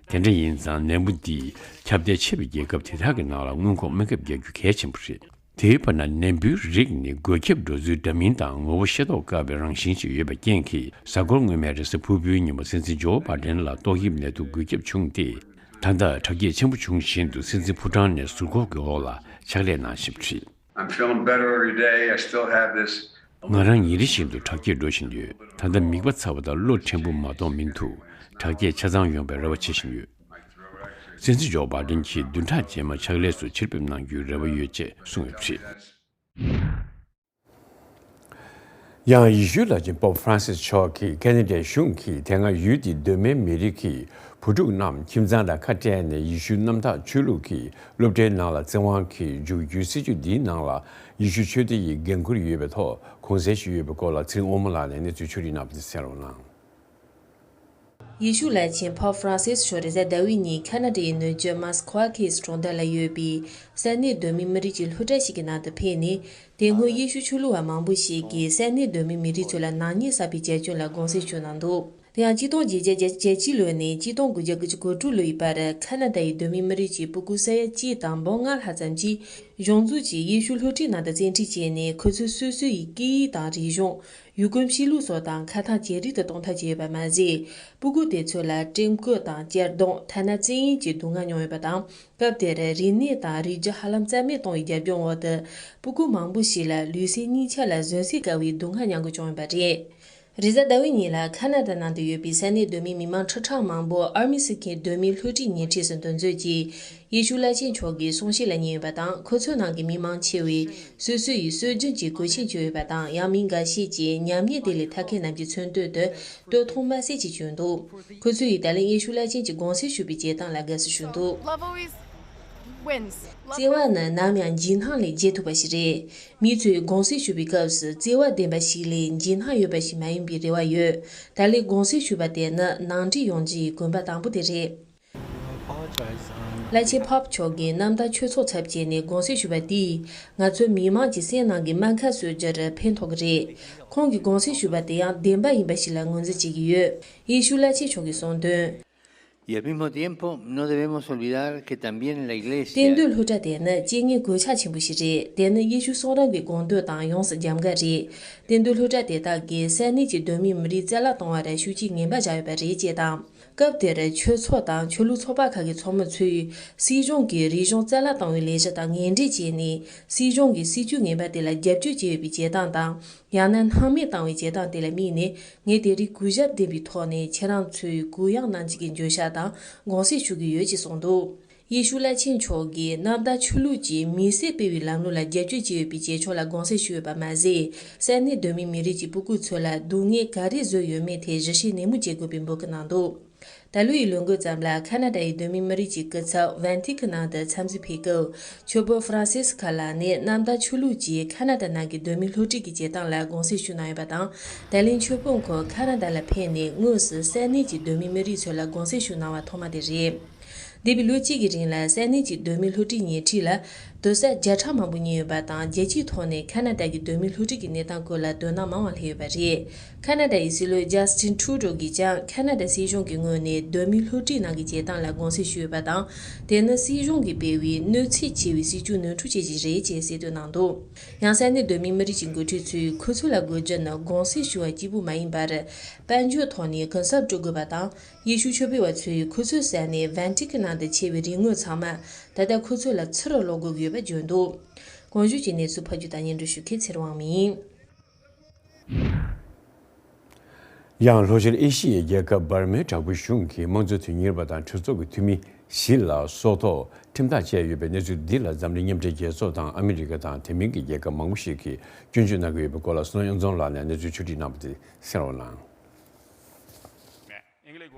རེད། དེ་འདྲ་ཡིན་ཙང་ནད་འབུ་འདིས་ཁྱབ་གདལ་ཆེ་བའི་རྒྱལ་ཁབ་དེ་དག་གི་ནང་ལ་སྔོན་འགོག་སྨན་ཁབ་རྒྱག་རྒྱུ་གལ་ཆེན་པོ་རེད། དེའི་བར་ན་ནད་འབུའི་རིགས་ནི་འགོས་ཁྱབ་འགྲོ་ཚུལ་འདྲ་མིན་དང་ངོ་བོ་ཤེས་རྟོགས་དཀའ་བའི་རང་བཞིན་ཞིག་ཡོད་པའི་རྐྱེན་གྱིས། གཟའ་འཁོར་སྔོན་མའི་རེས་གཟའ་ཕུར་བུའི་ཉིན་མོ་སྲིད་འཛིན་ཇོ་བྷ་ཌེན་ལ་ཏོག་དབྱིབས་ནད་དུག་འགོས་ཁྱབ་བྱུང་སྟེ། ད་ལྟ་དྲག་སྐྱེད་ཆེན་པོ་བྱུང་བཞིན་དུ་སྲིད་འཛིན་ཕོ་བྲང་ནས་ཟུར་འགོག་གི་འོག་ལ་ཕྱག་ལས་གནང་བཞིན་པ་རེད། I'm feeling better every day. I still have this. ང་རང་ཉིན་རེ་བཞིན་དུ་དྲག་སྐྱེད་འགྲོ་བཞིན་ཡོད། ད་ལྟ་མིད་པ་ཚ་བ་དང་བློ་བྲེལ་པོ་མ་གཏོགས་མི་འདུག་དྲག་སྐྱེད་ཆ་ཚང་ཡོང་བའི་རེ་བ་བྱེད་བཞིན་ཡོད། སྲིད་འཛིན་ཇོ་བྷ་ཌེན་གྱིས་བདུན་ཕྲག་རྗེས་མ་ཕྱག་ལས་སུ་ཕྱིར་ཕེབས་གནང་རྒྱུའི་རེ་བ་ཡོད་ཅེས་གསུངས་ཡོད་པ་རེད། ཡང་ཡེ་ཤུའི་བླ་ཆེན་པོབ་ཧྥ་རན་སིས་མཆོག་གིས་ཁེ་ན་ཌའི་གཞུང་གིས་དེ་སྔ་ཡུལ་དེའི་གདོད་མའི་མི་རིགས་ཀྱི་བུ་ཕྲུག་རྣམས་ཁྱིམ་ཚང་དང་ཁ་བྲལ་ནས་ཡེ་ཤུ་གནམ་བདག་ཆོས་ལུགས་ཀྱི་སློབ་གྲྭའི་ནང་ལ་བཙན་དབང་གིས་འཇུག་རྒྱུའི་སྲིད་བྱུས་འདིའི་ནང་ལ་ཡེ་ཤུ་ཆོས་སྡེ་ཡི་འགན་འཁུར་ཡོད་པའི་ཐོག་གུང་སེང་ཞིག་ཡོད་པའི་སྐོར་ལ་ཚེ་རིང་དབང་མོ་ལགས་ནས་གནས་ཚུལ་ཕྱོགས་སྒྲིག་གནང་བ་དེ་གསན་རོགས་གནང་། ཡེ་ཤུ་བླ་ཆེན་པོབ་ཧྥ་རན་སིས་མཆོག་རེས་གཟའ་ཟླ་བའི་ཉིན་ཁ་ན་ཌའི་ནུབ་རྒྱུད་མཱ་སི་ཁོ་ཨ་ཁེ་སི་གྲོང་རྡལ་ལ་ཡོད་པའི་ས་གནས་གདོད་མའི་མི་རིགས་ཀྱི་སློབ་གྲྭ་ཞིག་གི་ནང་དུ་ཕེབས་ནས། དེ་སྔོན་ཡེ་ཤུ་ཆོས་ལུགས་པ་མང་པོ་ཞིག་གིས་ས་གནས་གདོད་མའི་མི་རིགས་ཚོ་ལ་ནག་ཉེས་བསགས་པའི་བྱ་སྤྱོད་ལ་དགོངས་སེལ་ཞུས་གནང་འདུག་དེ་ཡང་གཅིག་སྟོང་བརྒྱད་བརྒྱ་བརྒྱད་ཅུ་གྱ་གཅིག་ལོ་ནས་གཅིག་སྟོང་དགུ་བརྒྱ་དགུ་བཅུ་གོ་དྲུག་ལོའི་བར་ཁ་ན་ཌ་ཡི་གདོད་མའི་མི་རིགས་ཀྱི་སྤུ་གུ་ས་ཡ་གཅིག་དང་འབུམ་ལྔ་ལྷག་ཙམ་གྱིས་གཞུང་འཛུགས་ཀྱིས་ཡེ་ཤུ་སློབ་ཁྲིད་ནང་དུ་བཙན་ཁྲིད་བྱས་ནས། ཁོ་ཚོ་སོ་སོ་ཡི་སྐད་ཡིག་དང་རིག་གཞུང་། ཡུལ་གོམས་གཤིས་ལུགས་སོགས་དང་ཁ་ཐག་ཇེ་རིང་དུ་གཏོང་ཐབས་བྱས་ཡོད་པ་མ་ཟད། སྤུ་གུ་དེ་ཚོ་ལ་ཀྲེམ་སྐོར་དང་གཅར་རྡུང་། ཐ་ན་བཙན་གཡེམ་གྱི་སྡུག་བསྔལ་མྱོང་ཡོད་པ་དང་། སྐབས་དེར་རིག་གནས་དང་རིག་རྒྱུ་ཧ་ལམ་རྩ་མེད་གཏོང་བའི་རྒྱབ་ལྗོངས་འོག་ཏུ། སྤུ་གུ་མང་པོ་ཞིག་ལ་ལུས་སེམས་གཉིས་ཆ་ལ་གཟོན་བསྲེག་བཀལ་བའི་སྡུག་བསྔལ་མྱང་དགོས་བྱུང་ཡོད་པ་རེད། རེས་གཟའ་ཟླ་བའི་ཉིན་ལ་ཁ་ན་ཌ་ནང་དུ་ཡོད་པའི་ས་གནས་གདོད་མའི་མི་མང་ཁྲི་ཕྲག་མང་པོ་ཨར་མི་སི་ཁའི་གདོད་མའི་སློབ་ཁྲིད་ཉེ་འཁྲིས་སུ་འདུ་འཛོམས་ཀྱིས། ཡེ་ཤུ་བླ་ཆེན་མཆོག་གི་གསུང་བཤད་ལ་ཉན་ཡོད་པ་དང་། ཁོ་ཚོའི་ནང་གི་མི་མང་ཆེ་བས་སོ་སོ་ཡི་སྲོལ་རྒྱུན་གྱི་གོས་ཆེན་གྱོན་ཡོད་པ་དང་། ཡང་མི་འགའ་ཤས་ཀྱིས་ཉམས་ཉེས་དེ་ལས་ཐར་མཁན་རྣམས་ཀྱི་མཚོན་དོན་དུ་སྟོད་ཐུང་དམར་སེར་ཅིག་གྱོན་འདུག་ཁོ་ཚོ་ཡིས་ད་ལན་ཡེ་ཤུ་བླ་ཆེན་གྱི་དགོངས་སེལ་ཞུས་པའི་བྱེད་སྟངས་ལ་དགའ་བསུ་ཞུས་འདུག Love always wins. བརྩེ་བ་ནི་ནམ་ཡང་འཇིགས་སྣང་ལས་རྒྱལ་ཐུབ་པ་ཞིག་རེད། མི་ཚོས་དགོངས་སེལ་ཞུ་བའི་སྐབས་སུ་བརྩེ་བ་ལྡན་པ་ཞིག་ལས་འཇིགས་སྣང་ཡོད་པ་ཞིག་མ་ཡིན་པའི་རེ་བ་ཡོད། ད་ལན་དགོངས་སེལ་ཞུས་པ་དེ་ནི་ནང་འགྲིག་ཡོང་རྒྱུ་ཡི་གོམ་པ་དང་པོ་དེ་རེད། བླ་ཆེན་པོབ་མཆོག་གིས་གནམ་བདག་ཆོས་ཚོགས་ཚབ་བྱས་ནས་དགོངས་སེལ་ཞུས་པ་དེས། ང་ཚོའི་མི་མང་གི་སེམས་ནང་གི་སྨར་ཁ་གསོ་རྒྱུར་ཕན་ཐོགས་ཀྱི་རེད། ཁོང་གིས་དགོངས་སེལ་ཞུས་པ་དེ་ཡང་བདེན་པ་ཡིན་པ་ཞིག་ལ་ངོས་འཛིན་བྱེད་ཀྱི་ཡོད། ཡེ་ཤུ་བླ་ཆེན་མཆོག་གིས་གསུངས་དོན། Y al mismo tiempo, no debemos olvidar que también la iglesia. གཏན་སྡོད་སློབ་གྲྭ་དེ་ནི་རྐྱེན་ངན་གོད་ཆག་ཆེན་པོ་ཞིག་རེད། དེ་ནི་ཡེ་ཤུ་གསུང་རབ་ཀྱི་དགོངས་དོན་དང་ཡོངས་སུ་རྒྱབ་འགལ་རེད། གཏན་སྡོད་སློབ་གྲྭ་དེ་དག་གིས་ས་གནས་ཀྱི་གདོད་མའི་མི་རིགས་རྩ་བརླག་གཏོང་བར་ཤུགས་རྐྱེན་ངན་པ་བཞག་ཡོད་པ་རེད་ཅེས་དང་། སྐབས་དེར་ཆོས་ཚོགས་དང་ཆོས་ལུགས་ཚོགས་པ་ཁག་གི་ཚོགས་མི་ཚོས་སྲིད་གཞུང་གིས་རིག་གཞུང་རྩ་བརླག་གཏོང་བའི་ལས་གཞི་དང་ངན་འབྲེལ་བྱས་ནས། སྲིད་གཞུང་གི་སྲིད་ཇུས་ངན་པ་དེ་ལ་རྒྱབ་སྐྱོར་བྱས་ཡོད་པའི་བྱེད་སྟངས་དང་། ཡང་ན་སྣང་མེད་བཏང་བའི་བྱེད་སྟངས་དེ་ལ་དམིགས་ནས། ངས་དེ་རིང་གུས་ཞབས་ལྡན་པའི་ཐོག་ནས་ཁྱེད་རང་ཚོའི་གུ་ཡངས་གནང་རྒྱུ་གི་འགྱོད་བཤགས་དང་དགོངས་སེལ་ཞུ་གི་ཡོད་ཅེས་གསུངས་འདུག་ཡེ་ཤུ་བླ་ཆེན་མཆོག་གིས་གནམ་བདག་ཆོས་ལུགས་ཀྱིས་མི་སེར་སྤེལ་བའི་ལམ་ལུགས་ལ་རྒྱབ་སྐྱོར་བྱས་ཡོད་པའི་བྱེད་ཕྱོགས་ལ་དགོངས་སེལ་ཞུས་ཡོད་པ་མ་ཟད། ས་གནས་གདོད་མའི་མི་རིགས་ཀྱི་སྤུ་གུ་ཚོ་ལ་སྡུག་བསྔལ་ག་རེ་བཟོས་ཡོད་མེད་ཐད་ཞིབ་བཤེར་ནན་མོ་བྱེད་དགོས་པའི་འབོད་སྐུལ་གནང་འདུག་ད་ལོ་ཡི་ལོ་འགོའི་མཚམས་ལ་ཁ་ན་ཌ་ཡི་གདོད་མའི་མི་རིགས་ཀྱི་སྐུ་ཚབ་ཝན་ཏི་ཀན་ནང་དུ་འཚམས་གཟིགས་ཕེབས་སྐབས། ཆོས་པོ་ཧྥ་རན་སིས་ཁ་ལགས་ནས་གནམ་བདག་ཆོས་ལུགས་ཀྱིས་ཁ་ན་ཌ་ནང་གི་གདོད་མའི་སློབ་ཁྲིད་ཀྱི་བྱེད་སྟངས་ལ་དགོངས་སེལ་ཞུས་གནང་ཡོད་པ་དང་། ད་ལན་ཆོས་པོ་ཁོ་ཁ་ན་ཌ་ལ་ཕེབས་ནས་དངོས་སུ་ས་གནས་ཀྱི་གདོད་མའི་མི་རིགས་ཚོ་ལ་དགོངས་སེལ་ཞུས་གནང་བ་ཐོག་མ་དེ་རེད། འདས་པའི་ལོ་གཅིག་གི་རིང་ལ་ས་གནས་ཀྱི་གདོད་མའི་སློབ་ཁྲིད་ཉལ་ཁྲི་ལ་སྡོད་ས་བརྒྱ་ཕྲག་མང་པོ་ཉོས་ཡོད་པ་དང་། རྒྱལ་སྤྱིའི་ཐོག་ནས་ཁ་ན་ཌ་གི་གདོད་མའི་སློབ་ཁྲིད་ཀྱི་གནས་སྟངས་སྐོར་ལ་དོ་སྣང་མང་བ་སླེབས་ཡོད་པ་རེད། ཁ་ན་ཌ་ཡི་སྲིད་བློན་ཇཱ་སི་ཊིན་ཊུ་རུ་གིས་ཀྱང་ཁ་ན་ཌ་སྲིད་གཞུང་གི་ངོས་ནས་གདོད་མའི་སློབ་ཁྲིད་ནང་གི་བྱེད་སྟངས་ལ་དགོངས་སེལ་ཞུས་ཡོད་པ་དང་། དེ་ནི་སྲིད་གཞུང་གིས་སྤེལ་བའི་གནོད་འཚེ་ཆེ་བའི་སྲིད་ཇུས་ནོར་འཁྲུལ་ཅན་ཞིག་རེད་ཅེས་གསལ་སྟོན་གནང་འདུག་ཡང་ས་གནས་གདོད་མའི་མི་རིགས་ཀྱི་འགོ་ཁྲིད་ཚོས་ཁོ་ཚོ་ལ་དགོས་རྒྱུ་ནི་དགོངས་སེལ་ཞུ་བ་གཅིག་པུ་མ་ཡིན་པར། དཔལ་འབྱོར་ཐོག་ནས་གུན་གསབ་སྤྲོད་དགོས་པ་དང་། ཡེ་ཤུ་ཆོས་པའི་བ་ཚོས་ཁོ་ཚོའི་ས་གནས་ཝན་ཏི་ཀན་ནང་དུ་ཆད་པའི་རིན་དངུལ་ཚང་མ་ད་ལྟ་ཁོ་ཚོ་ལ་ཚུར་སློག་དགོས་ཀྱི་ཡོད་པ་བརྗོད་འདུག་གོང་ཞུས་ཀྱི་གནས་ཚུལ་ཕབ་སྒྱུར་དང་སྙན་སྒྲོན་ཞུ་མཁན་ཚེ་རིང་དབང་མོ་ཡིན། ཡང་ལྷོ་ཤར་ཨེ་ཤི་ཡའི་རྒྱལ་ཁབ་འབར་མའི་དྲག་པོའི་གཞུང་གིས་དམངས་གཙོ་དོན་གཉེར་བ་དང་གྲོས་ཚོགས་ཀྱི་འཐུས་མི་བཞི་ལ་སྲོག་ཐོག་ཁྲིམས་ཐག་བཅད་ཡོད་པའི་གནས་ཚུལ་འདི་ལ་འཛམ་གླིང་མཉམ་འབྲེལ་རྒྱལ་ཚོགས་དང་ཨ་མི་རི་ཀ་དང་དེ་མིན་གྱི་རྒྱལ་ཁབ་མང་པོ་ཞིག་གིས་སྐྱོན་བརྗོད་གནང་གི་ཡོད་པའི་སྐོར་ལ་བསོད་ནམས་དབྱངས་འཛོམས་ལགས་ནས་གནས་ཚུལ་ཕྱོགས་སྒྲིག་གནང་བ་དེ་གསན་རོགས་གནང་།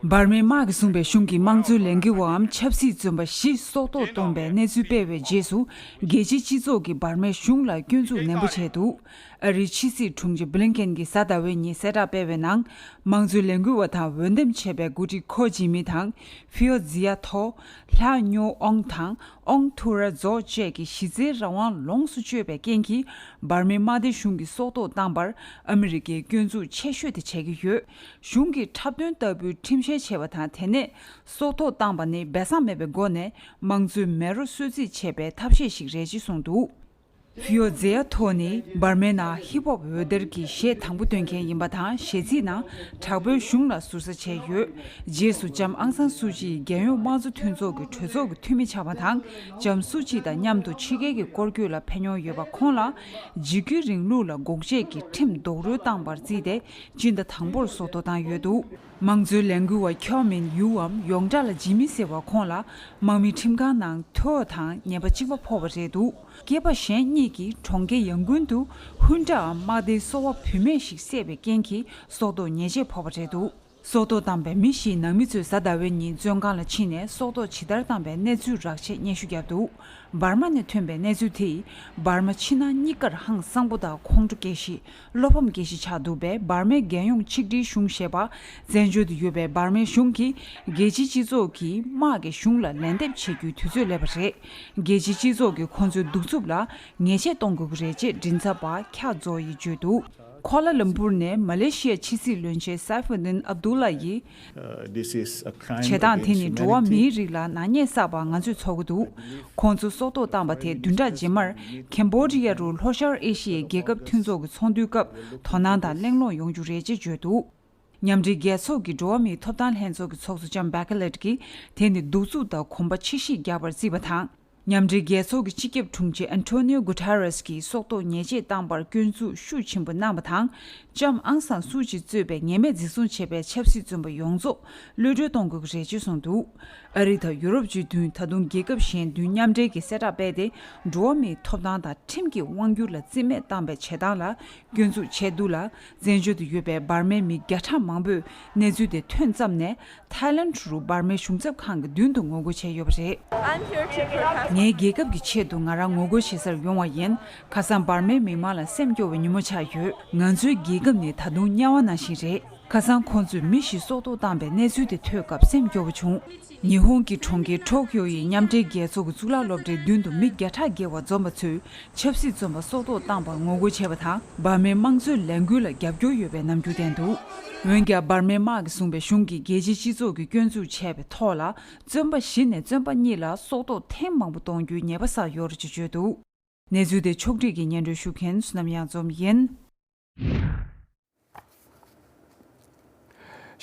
འབར་མའི་དམག་གིས་བཟུང་བའི་གཞུང་གི་དམངས་གཙོའི་ལས་འགུལ་བའམ་ཆབ་སྲིད་བཙོན་པ་བཞི་སྲོག་ཐོག་བཏང་བའི་གནས་ཚུལ་སྤེལ་བའི་རྗེས་སུ། རྒྱལ་སྤྱིའི་སྤྱི་ཚོགས་ཀྱིས་འབར་མའི་གཞུང་ལ་སྐྱོན་འཛུགས་ནན་པོ་བྱས་འདུག་ཨ་རིའི་ཕྱི་སྲིད་དྲུང་ཆེ་བྷི་ལིན་ཀེན་གྱིས་གཟའ་ཟླ་བའི་ཉིན་གསལ་བསྒྲགས་སྤེལ་བའི་ནང་། དམངས་གཙོའི་ལས་འགུལ་བ་དང་འོས་འདེམས་བྱས་པའི་འགོ་ཁྲིད་ཁོ་ཇི་མི་དང་། ཧྥིའོ་ཛི་ཡ་ཐོ། ལྷ་ཉོ་ཨོང་དང་། ཨོང་ཐུ་ར་ཛོ་བཅས་ཀྱི་གཞི་རྩའི་རང་དབང་ལོངས་སུ་སྤྱོད་པའི་རྐྱེན་གྱིས། འབར་མའི་དམག་སྡེའི་གཞུང་གིས་སྲོག་ཐོག་བཏང་བར་ཨ་མི་རི་ཀས་སྐྱོན་འཛུགས་ཆེ་ཤོས་དེ་བྱེད་ཀྱི་ཡོད། གཞུང་གི་འཁྲབ་སྟོན་ལྟ་བུའི་ཁྲིམས་བཤེར་བྱས་པ་དང་། དེ་ནས་སྲོག་ཐོག་བཏང་བ་ནི་སྦས་གསང་མེད་པའི་སྒོ་ནས་དམངས་གཙོའི་མེ་རོ་གསོད་རྩིས་བྱས་པའི་ཐབས་ཤེས་ཤིག་རེད་ཅེས་གསུངས་འདུག་ཧྥིའོ་ཛེ་ཡ་ཐོ་ནི་འབར་མའི་ནང་ཧིབ་ཧོབ་འོད་སྡེར་གྱི་གཞས་དང་པོ་འདོན་མཁན་ཡིན་པ་དང་། གཞས་ཚིག་ནང་དྲག་པོའི་གཞུང་ལ་ཟུར་ཟ་བྱས་ཡོད། རྗེས་སུ་ལྕམ་ཨང་སང་སུ་ཅིས་རྒྱལ་ཡོངས་དམངས་གཙོ་མཐུན་ཚོགས་ཀྱི་གྲོས་ཚོགས་ཀྱི་འཐུས་མི་ཆགས་པ་དང་། ལྕམ་སུ་ཅི་དང་མཉམ་དུ་ཕྱི་རྒྱལ་གྱི་སྐོར་སྐྱོད་ལ་ཕེབས་མྱོང་ཡོད་པ། ཁོང་ལ་འཇིགས་སྐུལ་རིང་ལུགས་ལ་འགོག་བྱེད་ཀྱི་ཁྲིམས་རྡོག་རོལ་བཏང་བར་བརྩིས་ཏེ། སྤྱི་ཟླ་དང་པོར་སྲོག་ཐོག་བཏང་ཡོད་འདུག་དམངས་གཙོའི་ལས་འགུལ་བ་ཁྱོ་མིན་ཡུའམ་ཡོངས་གྲགས་ལ་ཇི་མི་ཟེར་བ། ཁོང་ལ་དམག་མི་ཁྲིམས་ཁང་ནང་ཐོ་དང་ཉེས་པ་གཅིག་པ་ཕོག་པ་རེད་འདུག་སྐྱེས་པ་གཞན་གཉིས་ཀྱིས་གྲོང་ཁྱེར་ཡང་ཀུན་དུ་ཧུན་ཀྲའམ་དམག་སྡེའི་སོ་པ་བུད་མེད་ཞིག་བསད་པའི་རྐྱེན་གྱིས་སྲོག་ཐོག་ཉེས་ཆད་ཕོག་པ་རེད་འདུག་སྲོག་ཐོག་བཏང་པའི་མི་བཞིའི་ནང་མི་ཚོས་གཟའ་ཟླ་བའི་ཉིན་བཙོན་ཁང་ལ་ཕྱིན་ནས་སྲོག་ཐོག་ཇི་ལྟར་བཏང་པའི་གནས་ཚུལ་རགས་ཆེད་སྙན་ཞུ་བརྒྱབ་འདུག་འབར་མ་ནས་ཐོན་པའི་གནས་ཚུལ་དེས་འབར་མ་ཕྱི་ནང་གཉིས་ཀར་ཧང་སང་པོ་དང་ཁོང་ཁྲོ་སྐྱེ་གཞི། བློ་ཕམ་སྐྱེ་གཞི་ཆགས་འདུག་པས། འབར་མའི་རྒྱལ་ཡོངས་ཆིག་སྒྲིལ་གཞུང་ཞེས་པ་བཙན་བྱོལ་དུ་ཡོད་པའི་འབར་མའི་གཞུང་གིས་རྒྱལ་སྤྱིའི་སྤྱི་ཚོགས་ཀྱིས་དམག་གི་གཞུང་ལ་ལན་འདེབས་བྱེད་རྒྱུའི་དུས་ཚོད་སླེབས་པ་རེད། རྒྱལ་སྤྱིའི་སྤྱི་ཚོགས་ཀྱིས་ཁོང་ཚོའི་གདུག་རྩུབ་ལ་ཉེས་ཆད་གཏོང་དགོས་ཀྱི་རེད་ཅེས་མགྲིན་ཚབ་པ་ཁྱ་ཛོ་ཡིས་བརྗོད་འདུག་ཁོ་ལ་ལམ་པུར་ནས་མ་ལེ་ཤི་ཡའི་ཕྱི་སྲིད་བློན་ཆེན་སའེ་ཧྥུ་ཏིན་ཨབ་དུ་ལ་ཡིས། Uh, this is a crime བྱེད་སྟངས་དེ་against ནི་འགྲོ་བ་humanity. མིའི་རིགས་ལ་ནག་ཉེས་བསགས་པ་ང་ཚོས་ཚོར་གྱི་འདུག་ཁོང་ཚོ་སྲོག་ཐོག་བཏང་བ་དེ་བདུན་ཕྲག་རྗེས་མར་ཁེམ་བྷོ་ཌི་ཡ་རུ་ལྷོ་ཤར་ཨེ་ཤི་ཡའི་རྒྱལ་ཁབ་མཐུན་ཚོགས་ཀྱི་ཚོགས་འདུའི་སྐབས་དོ་སྣང་དང་གླེང་སློང་ཡོང་རྒྱུ་རེད་ཅེས་བརྗོད་འདུག་མཉམ་འབྲེལ་རྒྱལ་ཚོགས་ཀྱི་འགྲོ་བ་མིའི་ཐོབ་ཐང་ལྷན་ཚོགས་ཀྱི་ཚོགས་གཙོ་ལྕམ་བྷེ་ཁེ་ལེད་ཀྱིས་དེ་ནི་གདུག་རྩུབ་དང་གོམ་པ་ཕྱིར་བཤིག་རྒྱག་པར་བརྩིས་པ་དང་། མཉམ་འབྲེལ་རྒྱལ་ཚོགས་ཀྱི་སྤྱི་ཁྱབ་དྲུང་ཆེ་ཨན་ཐོ་ནིའོ་གུ་ཐེ་རེས་ཀྱིས་སྲོག་ཐོག་ཉེས་ཆད་བཏང་པར་སྐྱོན་འཛུགས་ཤུགས་ཆེན་པོ་གནང་བ་དང་། ལྕམ་ཨང་སང་སུ་ཅི་གཙོས་པའི་ངེས་མེད་འཛིན་བཟུང་བྱས་པའི་ཆབ་སྲིད་བཙོན་པ་ཡོངས་རྫོགས་གློད་གྲོལ་གཏོང་དགོས་ཀྱི་རེད་ཅེས་གསུངས་འདུག་ཨ་རི་དང་ཡུ་རོབ་བརྒྱུད་དུ་ད་དུང་རྒྱལ་ཁབ་གཞན་བདུན་མཉམ་འབྲེལ་གྱིས་གསལ་བསྒྲགས་སྤེལ་ཏེ། འགྲོ་བ་མིའི་ཐོབ་ཐང་དང་ཁྲིམས་ཀྱི་དབང་སྒྱུར་ལ་རྩིས་མེད་བཏང་པའི་བྱེད་སྟངས་ལ་སྐྱོན་འཛུགས་བྱས་འདུག་ལ། བཙན་བྱོལ་དུ་ཡོད་པའི་འབར་མའི་མི་བརྒྱ་ཕྲག་མང་པོས་གནས་ཚུལ་དེ་ཐོན་ཙམ་ནས། ཐའི་ལན་རུ་འབར་མའི་གཞུང་ཚབ་ཁང་གི་མདུན་དུ་ངོ་རྒོལ་བྱས་ཡོད་པ་རེད། I'm here to protest. ངའི་རྒྱལ་ཁབ་ཀྱི་ཆེད་དུ་ང་རང་ངོ་རྒོལ་བྱེད་སར་ཡོང་བ་ཡིན། ཁ་སང་འབར་མའི་མི་མང་ལ་སེམས་སྐྱོ་བའི་ཉིན་མོ་ཆགས་ཡོད། ང་ཚོའི་རྒྱལ་ཁབ་ནི་ད་དུང་དམྱལ་བ་ནང་བཞིན་རེད། ཁ་སང་ཁོང་ཚོས་མི་བཞི་སྲོག་ཐོག་བཏང་པའི་གནས་ཚུལ་དེ་ཐོས་སྐབས་སེམས་སྐྱོ་བོ་བྱུང་། ཉི་ཧོང་གི་གྲོང་ཁྱེར་ཊོ་ཀྱོ་ཡི་མཉམ་འབྲེལ་རྒྱལ་ཚོགས་ཀྱི་གཙུག་ལག་སློབ་གྲྭའི་མདུན་དུ་མི་བརྒྱ་ཕྲག་བརྒལ་བ་འཛོམས་པ་ཚོས་ཆབ་སྲིད་བཙོན་པ་སྲོག་ཐོག་བཏང་པར་ངོ་རྒོལ་བྱས་པ་དང་། འབར་མའི་དམངས་གཙོའི་ལས་འགུལ་ལ་རྒྱབ་སྐྱོར་ཡོད་པའི་རྣམ་འགྱུར་བསྟན་འདུག་འོན་ཀྱང་། འབར་མའི་དམག་གིས་བཟུང་བའི་གཞུང་གིས་རྒྱལ་སྤྱིའི་སྤྱི་ཚོགས་ཀྱིས་སྐྱོན་འཛུགས་བྱས་པའི་ཐོག་ལ། བཙོན་པ་བཞི་ནས་བཙོན་པ་གཉིས་ལ་སྲོག་ཐོག་ཐེངས་མང་པོ་གཏོང་རྒྱུའི་ཉེས་པ་བསགས་ཡོད་རེད་ཅེས་བརྗོད་འདུག་གནས་ཚུལ་དེ་ཕྱོགས་སྒྲིག་གིས་སྙན་སྒྲོན་ཞུ་མཁན་བསོད་ནམས་གཡང་འཛོམས་ཡིན།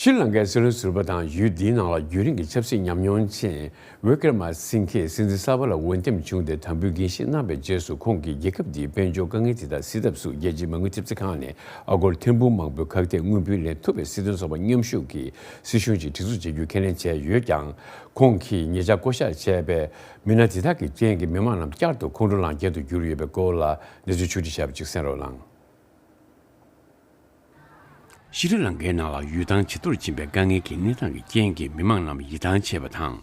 ཤྲི་ལང་ཀའི་སྲིད་བློན་ཟུར་པ་དང་ཡུལ་འདིའི་ནང་ལ་རྒྱུན་རིང་གི་ཆབ་སྲིད་ཉམས་མྱོང་ཅན་ཝི་ཀྲ་མ་སིང་ཁེ་སྲིད་འཛིན་གསར་པ་ལ་འོས་འདེམས་བྱུང་སྟེ་དམ་འབུལ་འགན་བཞེས་གནང་བའི་རྗེས་སུ། ཁོང་གིས་རྒྱལ་ཁབ་འདིའི་དཔལ་འབྱོར་དཀའ་ངལ་དེ་དག་སེལ་ཐབས་སུ་རྒྱལ་སྤྱིའི་མ་དངུལ་ཐེབས་རྩ་ཁང་ནས་ཨ་སྒོར་ཐེར་འབུམ་མང་པོའི་ཁག་ཐེག་དངུལ་བུན་ལེན་ཐུབ་པའི་སྲིད་དོན་ཚོགས་པ་མཉམ་ཞུགས་ཀྱིས་སྲིད་གཞུང་ཅིག་སྒྲིག་འཛུགས་བྱ་རྒྱུའི་ཁས་ལེན་བྱས་ཡོད་ཀྱང་། ཁོང་གིས་ཉེ་ཆར་བསྐོ་བཞག་བྱས་པའི་མི་སྣ་དེ་དག་གི་རྐྱེན་གྱིས་མི་མང་རྣམས་བསྐྱར་དུ་ཁོང་ཁྲོ་ལངས་རྐྱེན་དུ་གྱུར་ཡོད་པའི་སྐོར་ལ་གནས་ཚུལ་ཕྱོགས་སྒྲིག་བྱས་པ་ཅིག་གསན་རོགས་གནང་། ཤྲི་ལང་ཀའི་ནང་ལ་ཡུལ་ཐང་ཇེ་མཐོར་ཕྱིན་པའི་དཀའ་ངལ་གྱི་གནས་སྟངས་ཀྱི་རྐྱེན་གྱིས་མི་མང་རྣམས་ཡིད་ཐང་ཆད་པ་དང་།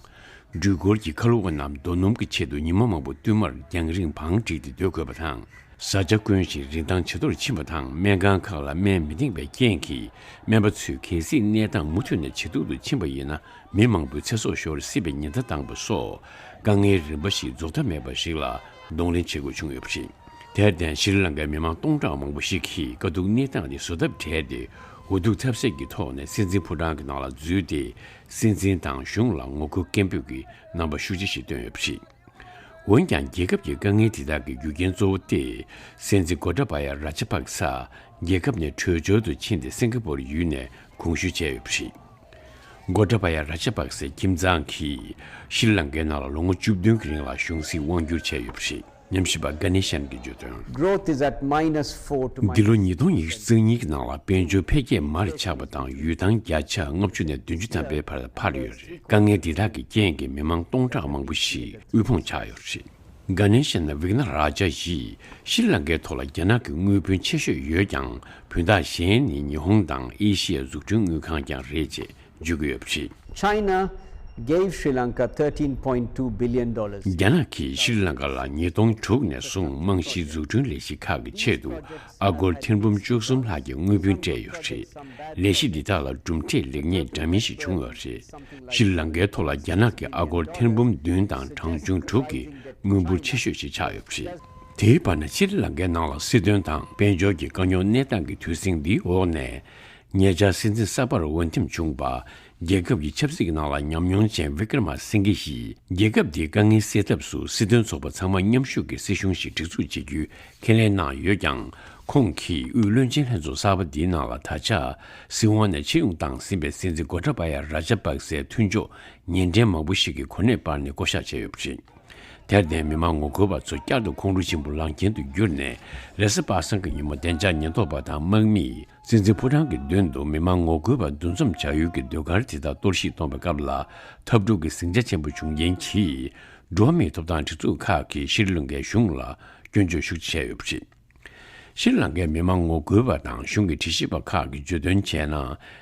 འགྲུལ་འཁོར་གྱི་ཁ་ལོ་བ་རྣམས་རྡོ་སྣུམ་གྱི་ཆེད་དུ་ཉི་མ་མང་པོ་བསྟུད་མར་རྒྱང་རིང་བང་བསྒྲིགས་ཏེ་སྡོད་དགོས་པ་དང་། བཟའ་བཅའ་དཀོན་ཞིང་རིན་ཐང་ཇེ་མཐོར་ཕྱིན་པ་དང་། སྨན་ཁང་ཁག་ལ་སྨན་མི་འདེང་བའི་རྐྱེན་གྱིས་སྨན་པ་ཚོས་གལ་སྲིད་གནས་སྟངས་མུ་མཐུད་ནས་ཇེ་སྡུག་ཏུ་ཕྱིན་པ་ཡིན་ན། མི་མང་པོའི་ཚེ་སྲོག་ཤོར་སྲིད་པའི་ཉེན་བརྡ་བཏང་པ་སོགས་དཀའ་ངལ་རིམ་པ་ཞིག་རྫོགས་མཐའ་མེད་པ་ཞིག་ལ་གདོང་ལེན་བྱེད་དགོས་བྱུང་ཡོད་པ་རེད། དེར་བརྟེན་ཤྲི་ལང་ཀའི་མི་མང་སྟོང་ཕྲག་མང་པོ་ཞིག་གིས་དཀའ་སྡུག་གནས་སྟངས་དེ་བཟོད་ཐབས་བྲལ་ཏེ། འུ་ཐུག་ཐབས་ཟད་ཀྱི་ཐོག་ནས་སྲིད་འཛིན་ཕོ་བྲང་གི་ནང་ལ་འཛུལ་ཏེ། སྲིད་འཛིན་དང་གཞུང་ལ་ངོ་རྒོལ་སྐད་འབོད་ཀྱི་རྣམ་པ་ཤུགས་ཆེ་ཞིག་བཏོན་ཡོད་པ་རེད། འོན་ཀྱང་། རྒྱལ་ཁབ་ཀྱི་དཀའ་ངལ་དེ་དག་གི་རྒྱུ་རྐྱེན་གཙོ་བོ་སྟེ། སྲིད་འཛིན་གོ་ཏ་བ་ཡ་ར་ཇ་པག་ས་རྒྱལ་ཁབ་ནས་བྲོས་བྱོལ་དུ་ཕྱིན་ཏེ་སིང་ག་པོར་ཡུལ་ནས་གོང་ཞུས་བྱས་ཡོད་པ་རེད། གོ་ཏ་བ་ཡ་ར་ཇ་པག་སའི་ཁྱིམ་ཚང་གིས་ཤྲི་ལང་ཀའི་ནང་ལ་ལོ་ངོ་བཅུ་བདུན་གྱི་རིང་ལ་གཞུང་སྲིད་དབང་བསྒྱུར་བྱས་ཡོད་པ་རེད། ཉམས་ཞིབ་པ་གྷ་ནེ་ཤན་གྱིས་བརྗོད་དོན། Growth is at minus four to minus འདི་ལོ་ཉིས་སྟོང་ཉི་ཤུ་རྩ་གཉིས་ཀྱི་ནང་ལ་དཔལ་འབྱོར་འཕེལ་རྒྱས་མར་ཆག་པ་དང་། ཡུལ་ཐང་བརྒྱ་ཆ་ལྔ་བཅུ་ནས་བདུན་ཅུ་ཐམ་པའི་བར་འཕར་ཡོད་རེད། དཀའ་ངལ་འདི་དག་གི་རྐྱེན་གྱིས་མི་མང་སྟོང་ཕྲག་མང་པོ་ཞིག་དབུལ་ཕོངས་ཆགས་ཡོད་རེད། གྷ་ནེ་ཤན་ཝིག་ན་ར་ཇ་ཡིས་ཤྲི་ལང་ཀའི་ཐོག་ལ་རྒྱ་ནག་གི་དངུལ་བུན་ཆེ་ཤོས་ཡོད་ཀྱང་། བུན་བདག་གཞན་ནི་ཉི་ཧོང་དང་ཨེ་ཤི་ཡའི་འཛུགས་སྐྲུན་དངུལ་ཁང་ཀྱང་རེད་ཅེས་ འཇུག་གི་ཡོད་པ་རེད། China gave Sri Lanka thirteen point two billion dollars. རྒྱ་ནག་གིས་ཤྲི་ལང་ཀ་ལ་ཉིས་སྟོང་དྲུག་ནས་བཟུང་རྨང་གཞིའི་འཛུགས་སྐྲུན་ལས་གཞི་ཁག་གི་ཆེད་དུ་ཨ་སྒོར་ཐེར་འབུམ་བཅུ་གསུམ་ལྷག་གི་དངུལ་བུན་སྤྲད་ཡོད་པ་རེད། ལས་གཞི་འདི་དག་ལ་གྲུབ་འབྲས་ལེགས་ཉེས་འདྲ་མིན་ཞིག་བྱུང་ཡོད་པ་རེད། ཤྲི་ལང་ཀའི་ཐོག་ལ་རྒྱ་ནག་གིས་ཨ་སྒོར་ཐེར་འབུམ་བདུན་དང་གྲངས་ཆུང་དྲུག་གི་དངུལ་འབོར་ཆེ་ཤོས་ཤིག་ཆགས་ཡོད་པ་རེད། དེའི་བར་ན་ཤྲི་ལང་ཀའི་ནང་ལ་སྲིད་དོན་དང་དཔལ་འབྱོར་གྱི་དཀའ་རྙོག་གནས་སྟངས་ཀྱི་དུས་ཟིང་འདིའི་འོག་ནས། ཉེ་ཆར་སྲིད་འཛིན་གསར་པར་འོས་འདེམས་བྱུང་བ། རྒྱལ་ཁབ་ཀྱི་ཆབ་སྲིད་ཀྱི་ནང་ལ་ཉམས་མྱོང་ཅན་བི་ཀྲ་མ་སིང་གེ་ཡིས་རྒྱལ་ཁབ་འདིའི་དཀའ་ངལ་སེལ་ཐབས་སུ་སྲིད་དོན་ཚོགས་པ་ཚང་མ་མཉམ་ཞུགས་ཀྱིས་སྲིད་གཞུང་ཞིག་སྒྲིག་འཛུགས་བྱེད་རྒྱུའི་ཁས་ལེན་གནང་ཡོད་ཀྱང་། ཁོང་གིས་དབུས་བློན་ཆེན་ལྷན་ཚོགས་གསར་པ་འདིའི་ནང་ལ་ད་ཆ་སྲིད་དབང་ནས་ཕྱིར་ཡོང་བཏང་ཟིན་པའི་སྲིད་འཛིན་གོ་ཏྲ་བ་ཡ་ར་ཇ་པག་སའི་མཐུན་ཕྱོགས་ཉེ་འབྲེལ་མང་པོ་ཞིག་གི་གོ་གནས་སྤར་ནས་བསྐོ་བཞག་བྱས་ཡོད་པ་རེད། དེར་བརྟེན་མི་མང་ངོ་རྒོལ་བ་ཚོ་བསྐྱར་དུ་ཁོང་ཁྲོ་ཆེན་པོ་ལངས་ཀྱིན་དུ་གྱུར་ནས། རེས་གཟའ་པ་སངས་ཀྱི་ཉིན་མོ་བདེ་འཇགས་ཉེན་རྟོག་པ་དང་དམག་མིས་སྲིད་འཛིན་ཕོ་བྲང་གི་མདུན་དུ་མི་མང་ངོ་རྒོལ་བ་འདུ་འཛོམས་བྱ་ཡུལ་གྱི་ཟློས་གར་དེ་དག་གཏོར་བཤིག་གཏོང་བའི་སྐབས་ལ་འཐབ་འཁྲུག་གི་ཟིང་ཆ་ཆེན་པོ་བྱུང་རྐྱེན་གྱིས། འགྲོ་བ་མིའི་ཐོབ་ཐང་སྒྲིག་འཛུགས་ཁག་གིས་ཤྲི་ལང་ཀའི་གཞུང་ལ་སྐྱོན་བརྗོད་ཤུགས་ཆེ་བྱས་ཡོད་པ་རེད། ཤྲི་ལང་ཀའི་མི་མང་ངོ་རྒོལ་བ་དང་གཞུང་གི་དྲི་ཞིབ་པ་ཁག་གིས་བརྗོད་དོན་བྱས་ན།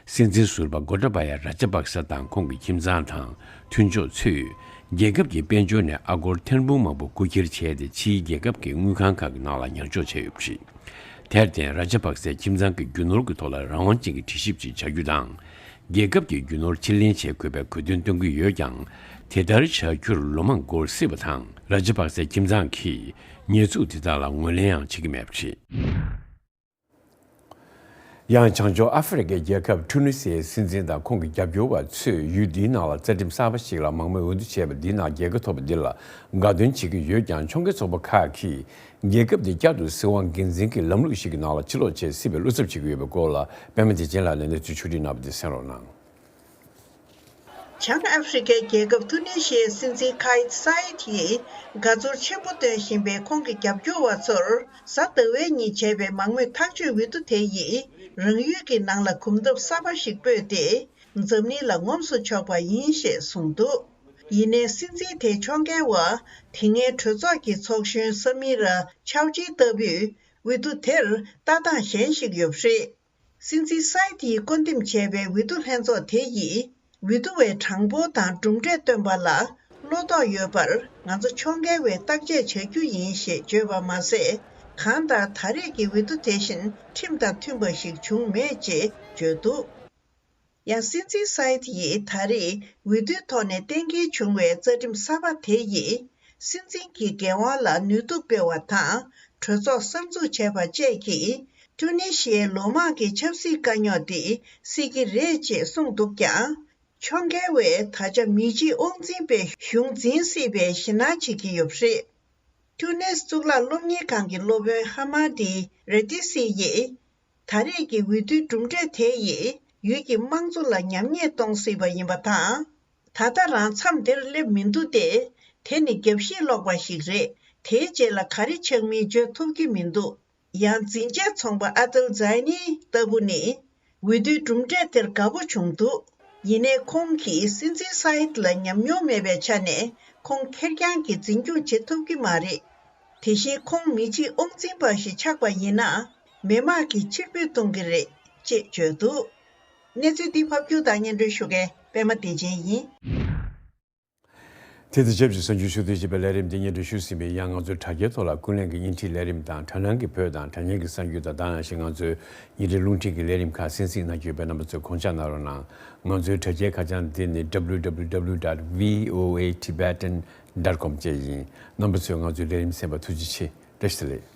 སྲིད་འཛིན་ཟུར་པ་གོ་ཏ་བ་ཡ་ར་ཇ་པག་ས་དང་ཁོང་གི་ཁྱིམ་ཚང་དང་མཐུན་ཕྱོགས་ཚོས་རྒྱལ་ཁབ་ཀྱི་དཔལ་འབྱོར་ནས་ཨ་སྒོར་ཐེར་འབུམ་མང་པོ་རྐུ་འཁྱེར་བྱས་ཏེ། ཕྱིའི་རྒྱལ་ཁབ་ཀྱི་དངུལ་ཁང་ཁག་གི་ནང་ལ་ཉར་འཇོག་བྱས་ཡོད་པ་རེད། དེར་བརྟེན་ར་ཇ་པག་སའི་ཁྱིམ་ཚང་གི་རྒྱུ་ནོར་གྱི་ཐོག་ལ་རང་དབང་ཅན་གྱི་དྲི་ཞིབ་ཅིག་བྱ་རྒྱུ་དང་། རྒྱལ་ཁབ་ཀྱི་རྒྱུ་ནོར་ཕྱིར་ལེན་བྱེད་དགོས་པའི་གོ་སྟོན་གཏོང་གི་ཡོད་ཀྱང་། དེ་ལྟར་བྱ་རྒྱུར་ལོ་མང་འགོར་སྲིད་པ་དང་། ར་ཇ་པག་སའི་ཁྱིམ་ཚང་གིས་ཉེས་འཛུགས་དེ་དག་ལ་ངོས་ལེན་ཡང་བྱེད་ཀྱི་མེད་པ་རེད། ཡང་བྱང་ཕྱོགས་ཨ་ཧྥེ་རི་ཁའི་རྒྱལ་ཁབ་ཊུ་ནི་སིའི་སྲིད་འཛིན་དང་ཁོང་གི་རྒྱབ་སྐྱོར་བ་ཚོས་ཡུལ་འདིའི་ནང་ལ་རྩ་ཁྲིམས་གསར་པ་ཞིག་ལ་མང་མོས་འོས་བསྡུ་བྱས་པ་འདིའི་ནང་རྒྱལ་ཁ་ཐོབ་པ་འདི་ལ་དགའ་སྟོན་བྱེད་ཀྱི་ཡོད་ཀྱང་། ཕྱོགས་འགལ་ཚོགས་པ་ཁག་གིས་རྒྱལ་ཁབ་འདི་བསྐྱར་དུ་སྲིད་དབང་སྒེར་འཛིན་གྱི་ལམ་ལུགས་ཤིག་གི་ནང་ལ་ཕྱིར་ལོག་བྱེད་སྲིད་པའི་བློ་འཚབ་བྱེད་ཀྱི་ཡོད་པའི་སྐོར་ལ་པད་མ་བདེ་ཆེན་ལགས་ནས་གནས་ཚུལ་ཕྱོགས་སྒྲིག་གནང་བ་དེ་གསན་རོགས་གནང་། བྱང་ཨ་ཧྥེ་རི་ཁའི་རྒྱལ་ཁབ་ཐུ་ནེ་ཤི་ཡའི་སྲིད་འཛིན་ཁ་ཡིད་ས་ཡིད་ཡིས་དགའ་ཚོར་ཆེན་པོ་སྟོན་བཞིན་པའི་ཁོང་གི་རྒྱབ་སྐྱོར་བ་ཚོར་གཟའ་ཟླ་བའི་ཉིན་བྱས་པའི་མང་མོས་ཐག་གཅོད་འོས་བསྡུ་དེ་ཡིས་རང་ཡུལ་གྱི་ནང་ལ་གོམ་སྟབས་གསར་པ་ཞིག་སྤོས་ཏེ། འཛམ་གླིང་ལ་ངོམས་སུ་ཆོག་པ་ཡིན་ཞེས་གསུངས་འདུག་ཡིན་ནའི་སྲིད་འཛིན་དེའི་ཕྱོགས་འགལ་བ་དེ་སྔའི་གྲོས་ཚོགས་ཀྱི་ཚོགས་གཞོན་ས་མི་ར་ཆའོ་ཅི་ལྟ་བུས་འོས་བསྡུ་དེར་ལྟ་སྟངས་གཞན་ཞིག་ཡོད་པ་རེད། སྲིད་འཛིན་སའི་ཏིས་བསྐོ་འདེམས་བྱས་པའི་འོས་བསྡུ་ལྷན་ཚོགས་དེ་ཡིས་འོས་བསྡུ་བའི་གྲངས་འབོར་དང་གྲུབ་འབྲས་བཏོན་པ་ལ་བློ་དོགས་ཡོད་པར་ང་ཚོ་ཕྱོགས་འགལ་བས་བརྟག་དཔྱད་བྱ་རྒྱུ་ཡིན་ཞེས་བརྗོད་པ་མ་ཟད། གང་ལྟར་ད་རེས་ཀྱི་འོས་བསྡུ་དེ་བཞིན་ཁྲིམས་དང་མཐུན་པ་ཞིག་བྱུང་མེད་ཅེས་བརྗོད་འདུག་ཡང་སྲིད་འཛིན་སའི་ཏི་ཡིས་ད་རེས་འོས་བསྡུའི་ཐོག་ནས་གཏན་འཁེལ་བྱུང་བའི་རྩ་ཁྲིམས་གསར་པ་དེ་ཡིས། སྲིད་འཛིན་གྱི་འགན་དབང་ལ་ནུས་སྟོབས་སྤེལ་བ་དང་། གྲོས་ཚོགས་གསར་འཛུགས་བྱས་པ་བཅས་ཀྱིས་ཊུ་ནི་ཤི་ཡའི་ལོ་མང་གི་ཆབ་སྲིད་དཀའ་རྙོག་འདི་སེལ་གྱི་རེད་ཅེས་གསུངས་འདུག་ཀྱང་། ཕྱོགས་འགལ་བས་ད་ཆ་མི་གཅིག་དབང་འཛིན་པས་གཞུང་འཛིན་སྲིད་པའི་ཞེད་སྣང་བྱེད་ཀྱི་ཡོད་པ་རེད། ཊུ་ནེ་སི་གཙུག་ལག་སློབ་གཉེར་ཁང་གི་སློབ་དཔོན་ཧ་མ་ཏི་རེ་ཏི་སི་ཡིས། ད་རེས་ཀྱི་འོས་བསྡུའི་གྲུབ་འབྲས་དེ་ཡིས་ཡུལ་གྱི་དམངས་གཙོ་ལ་ཉམས་ཉེས་གཏོང་སྲིད་པ་ཡིན་པ་དང་། ད་ལྟ་རང་མཚམས་འདིར་སླེབས་མི་འདུག་སྟེ། དེ་ནི་རྒྱབ་བཤིག་ལོག་པ་ཞིག་རེད། དེའི་རྗེས་ལ་ག་རེ་ཆགས་མིན་བརྗོད་ཐུབ་ཀྱི་མི་འདུག་ཡང་འཛིན་ཆས་ཚོང་པ་ཨ་ཏལ་ཛའི་ནི་ལྟ་བུ་ནི། འོས་བསྡུའི་གྲུབ་འབྲས་དེར་དགའ་པོ་བྱུང་འདུག་ཡིན་ནའི་ཁོང་གིས་སྲིད་འཛིན་སའིད་ལ་ཉམས་མྱོང་མེད་པའི་ཆ་ནས་ཁོང་ཁེར་རྐྱང་གིས་འཛིན་སྐྱོང་བྱེད་ཐུབ་ཀྱི་མ་རེད། དེ་བཞིན་ཁོང་མི་གཅིག་དབང་འཛིན་པ་ཞིག་ཆགས་པ་ཡིན་ན། མི་དམངས་ཀྱིས་ཕྱིར་འབུད་གཏོང་གི་རེད་ཅེས་བརྗོད་འདུག་གནས་ཚུལ་འདི་ཕབ་སྒྱུར་དང་སྙན་སྒྲོན་ཞུ་མཁན་པད་མ་བདེ་ཆེན་ཡིན། དེ་དང་ཆབས་ཅིག་གསར་འགྱུར་ཕྱོགས་བསྡུས་བྱས་པའི་ལས་རིམ་དེ་སྙན་སྒྲོན་ཞུས་ཟིན་པས། ཡང་ང་ཚོའི་དྲ་རྒྱའི་ཐོག་ལ་ཀུན་གླེང་གི་བརྙན་འཕྲིན་ལས་རིམ་དང་། དྲ་སྣང་གི་བོད་དང་དྲ་བརྙན་གྱི་གསར་འགྱུར་དང་། ད་ག་ནང་བཞིན་ང་ཚོའི་ཉིན་རེའི་རླུང་འཕྲིན་གྱི་ལས་རིམ་ཁག་གསན་གཟིགས་གནང་རྒྱུ་ཡོད་པས། རྣམ་པ་ཚོས་དགོངས་འཇགས་གནང་རོགས་གནང་། ང་ཚོའི་དྲ་རྒྱའི་ཁ་བྱང་འདི་ནི་W W W dot V O A Tibetan dot com བཅས་ཡིན། རྣམ་པ་ཚོས་ང་ཚོའི་ལས་རིམ་གསན་པར་ཐུགས་རྗེ་ཆེ། བཀྲ་ཤིས་བདེ་ལེགས།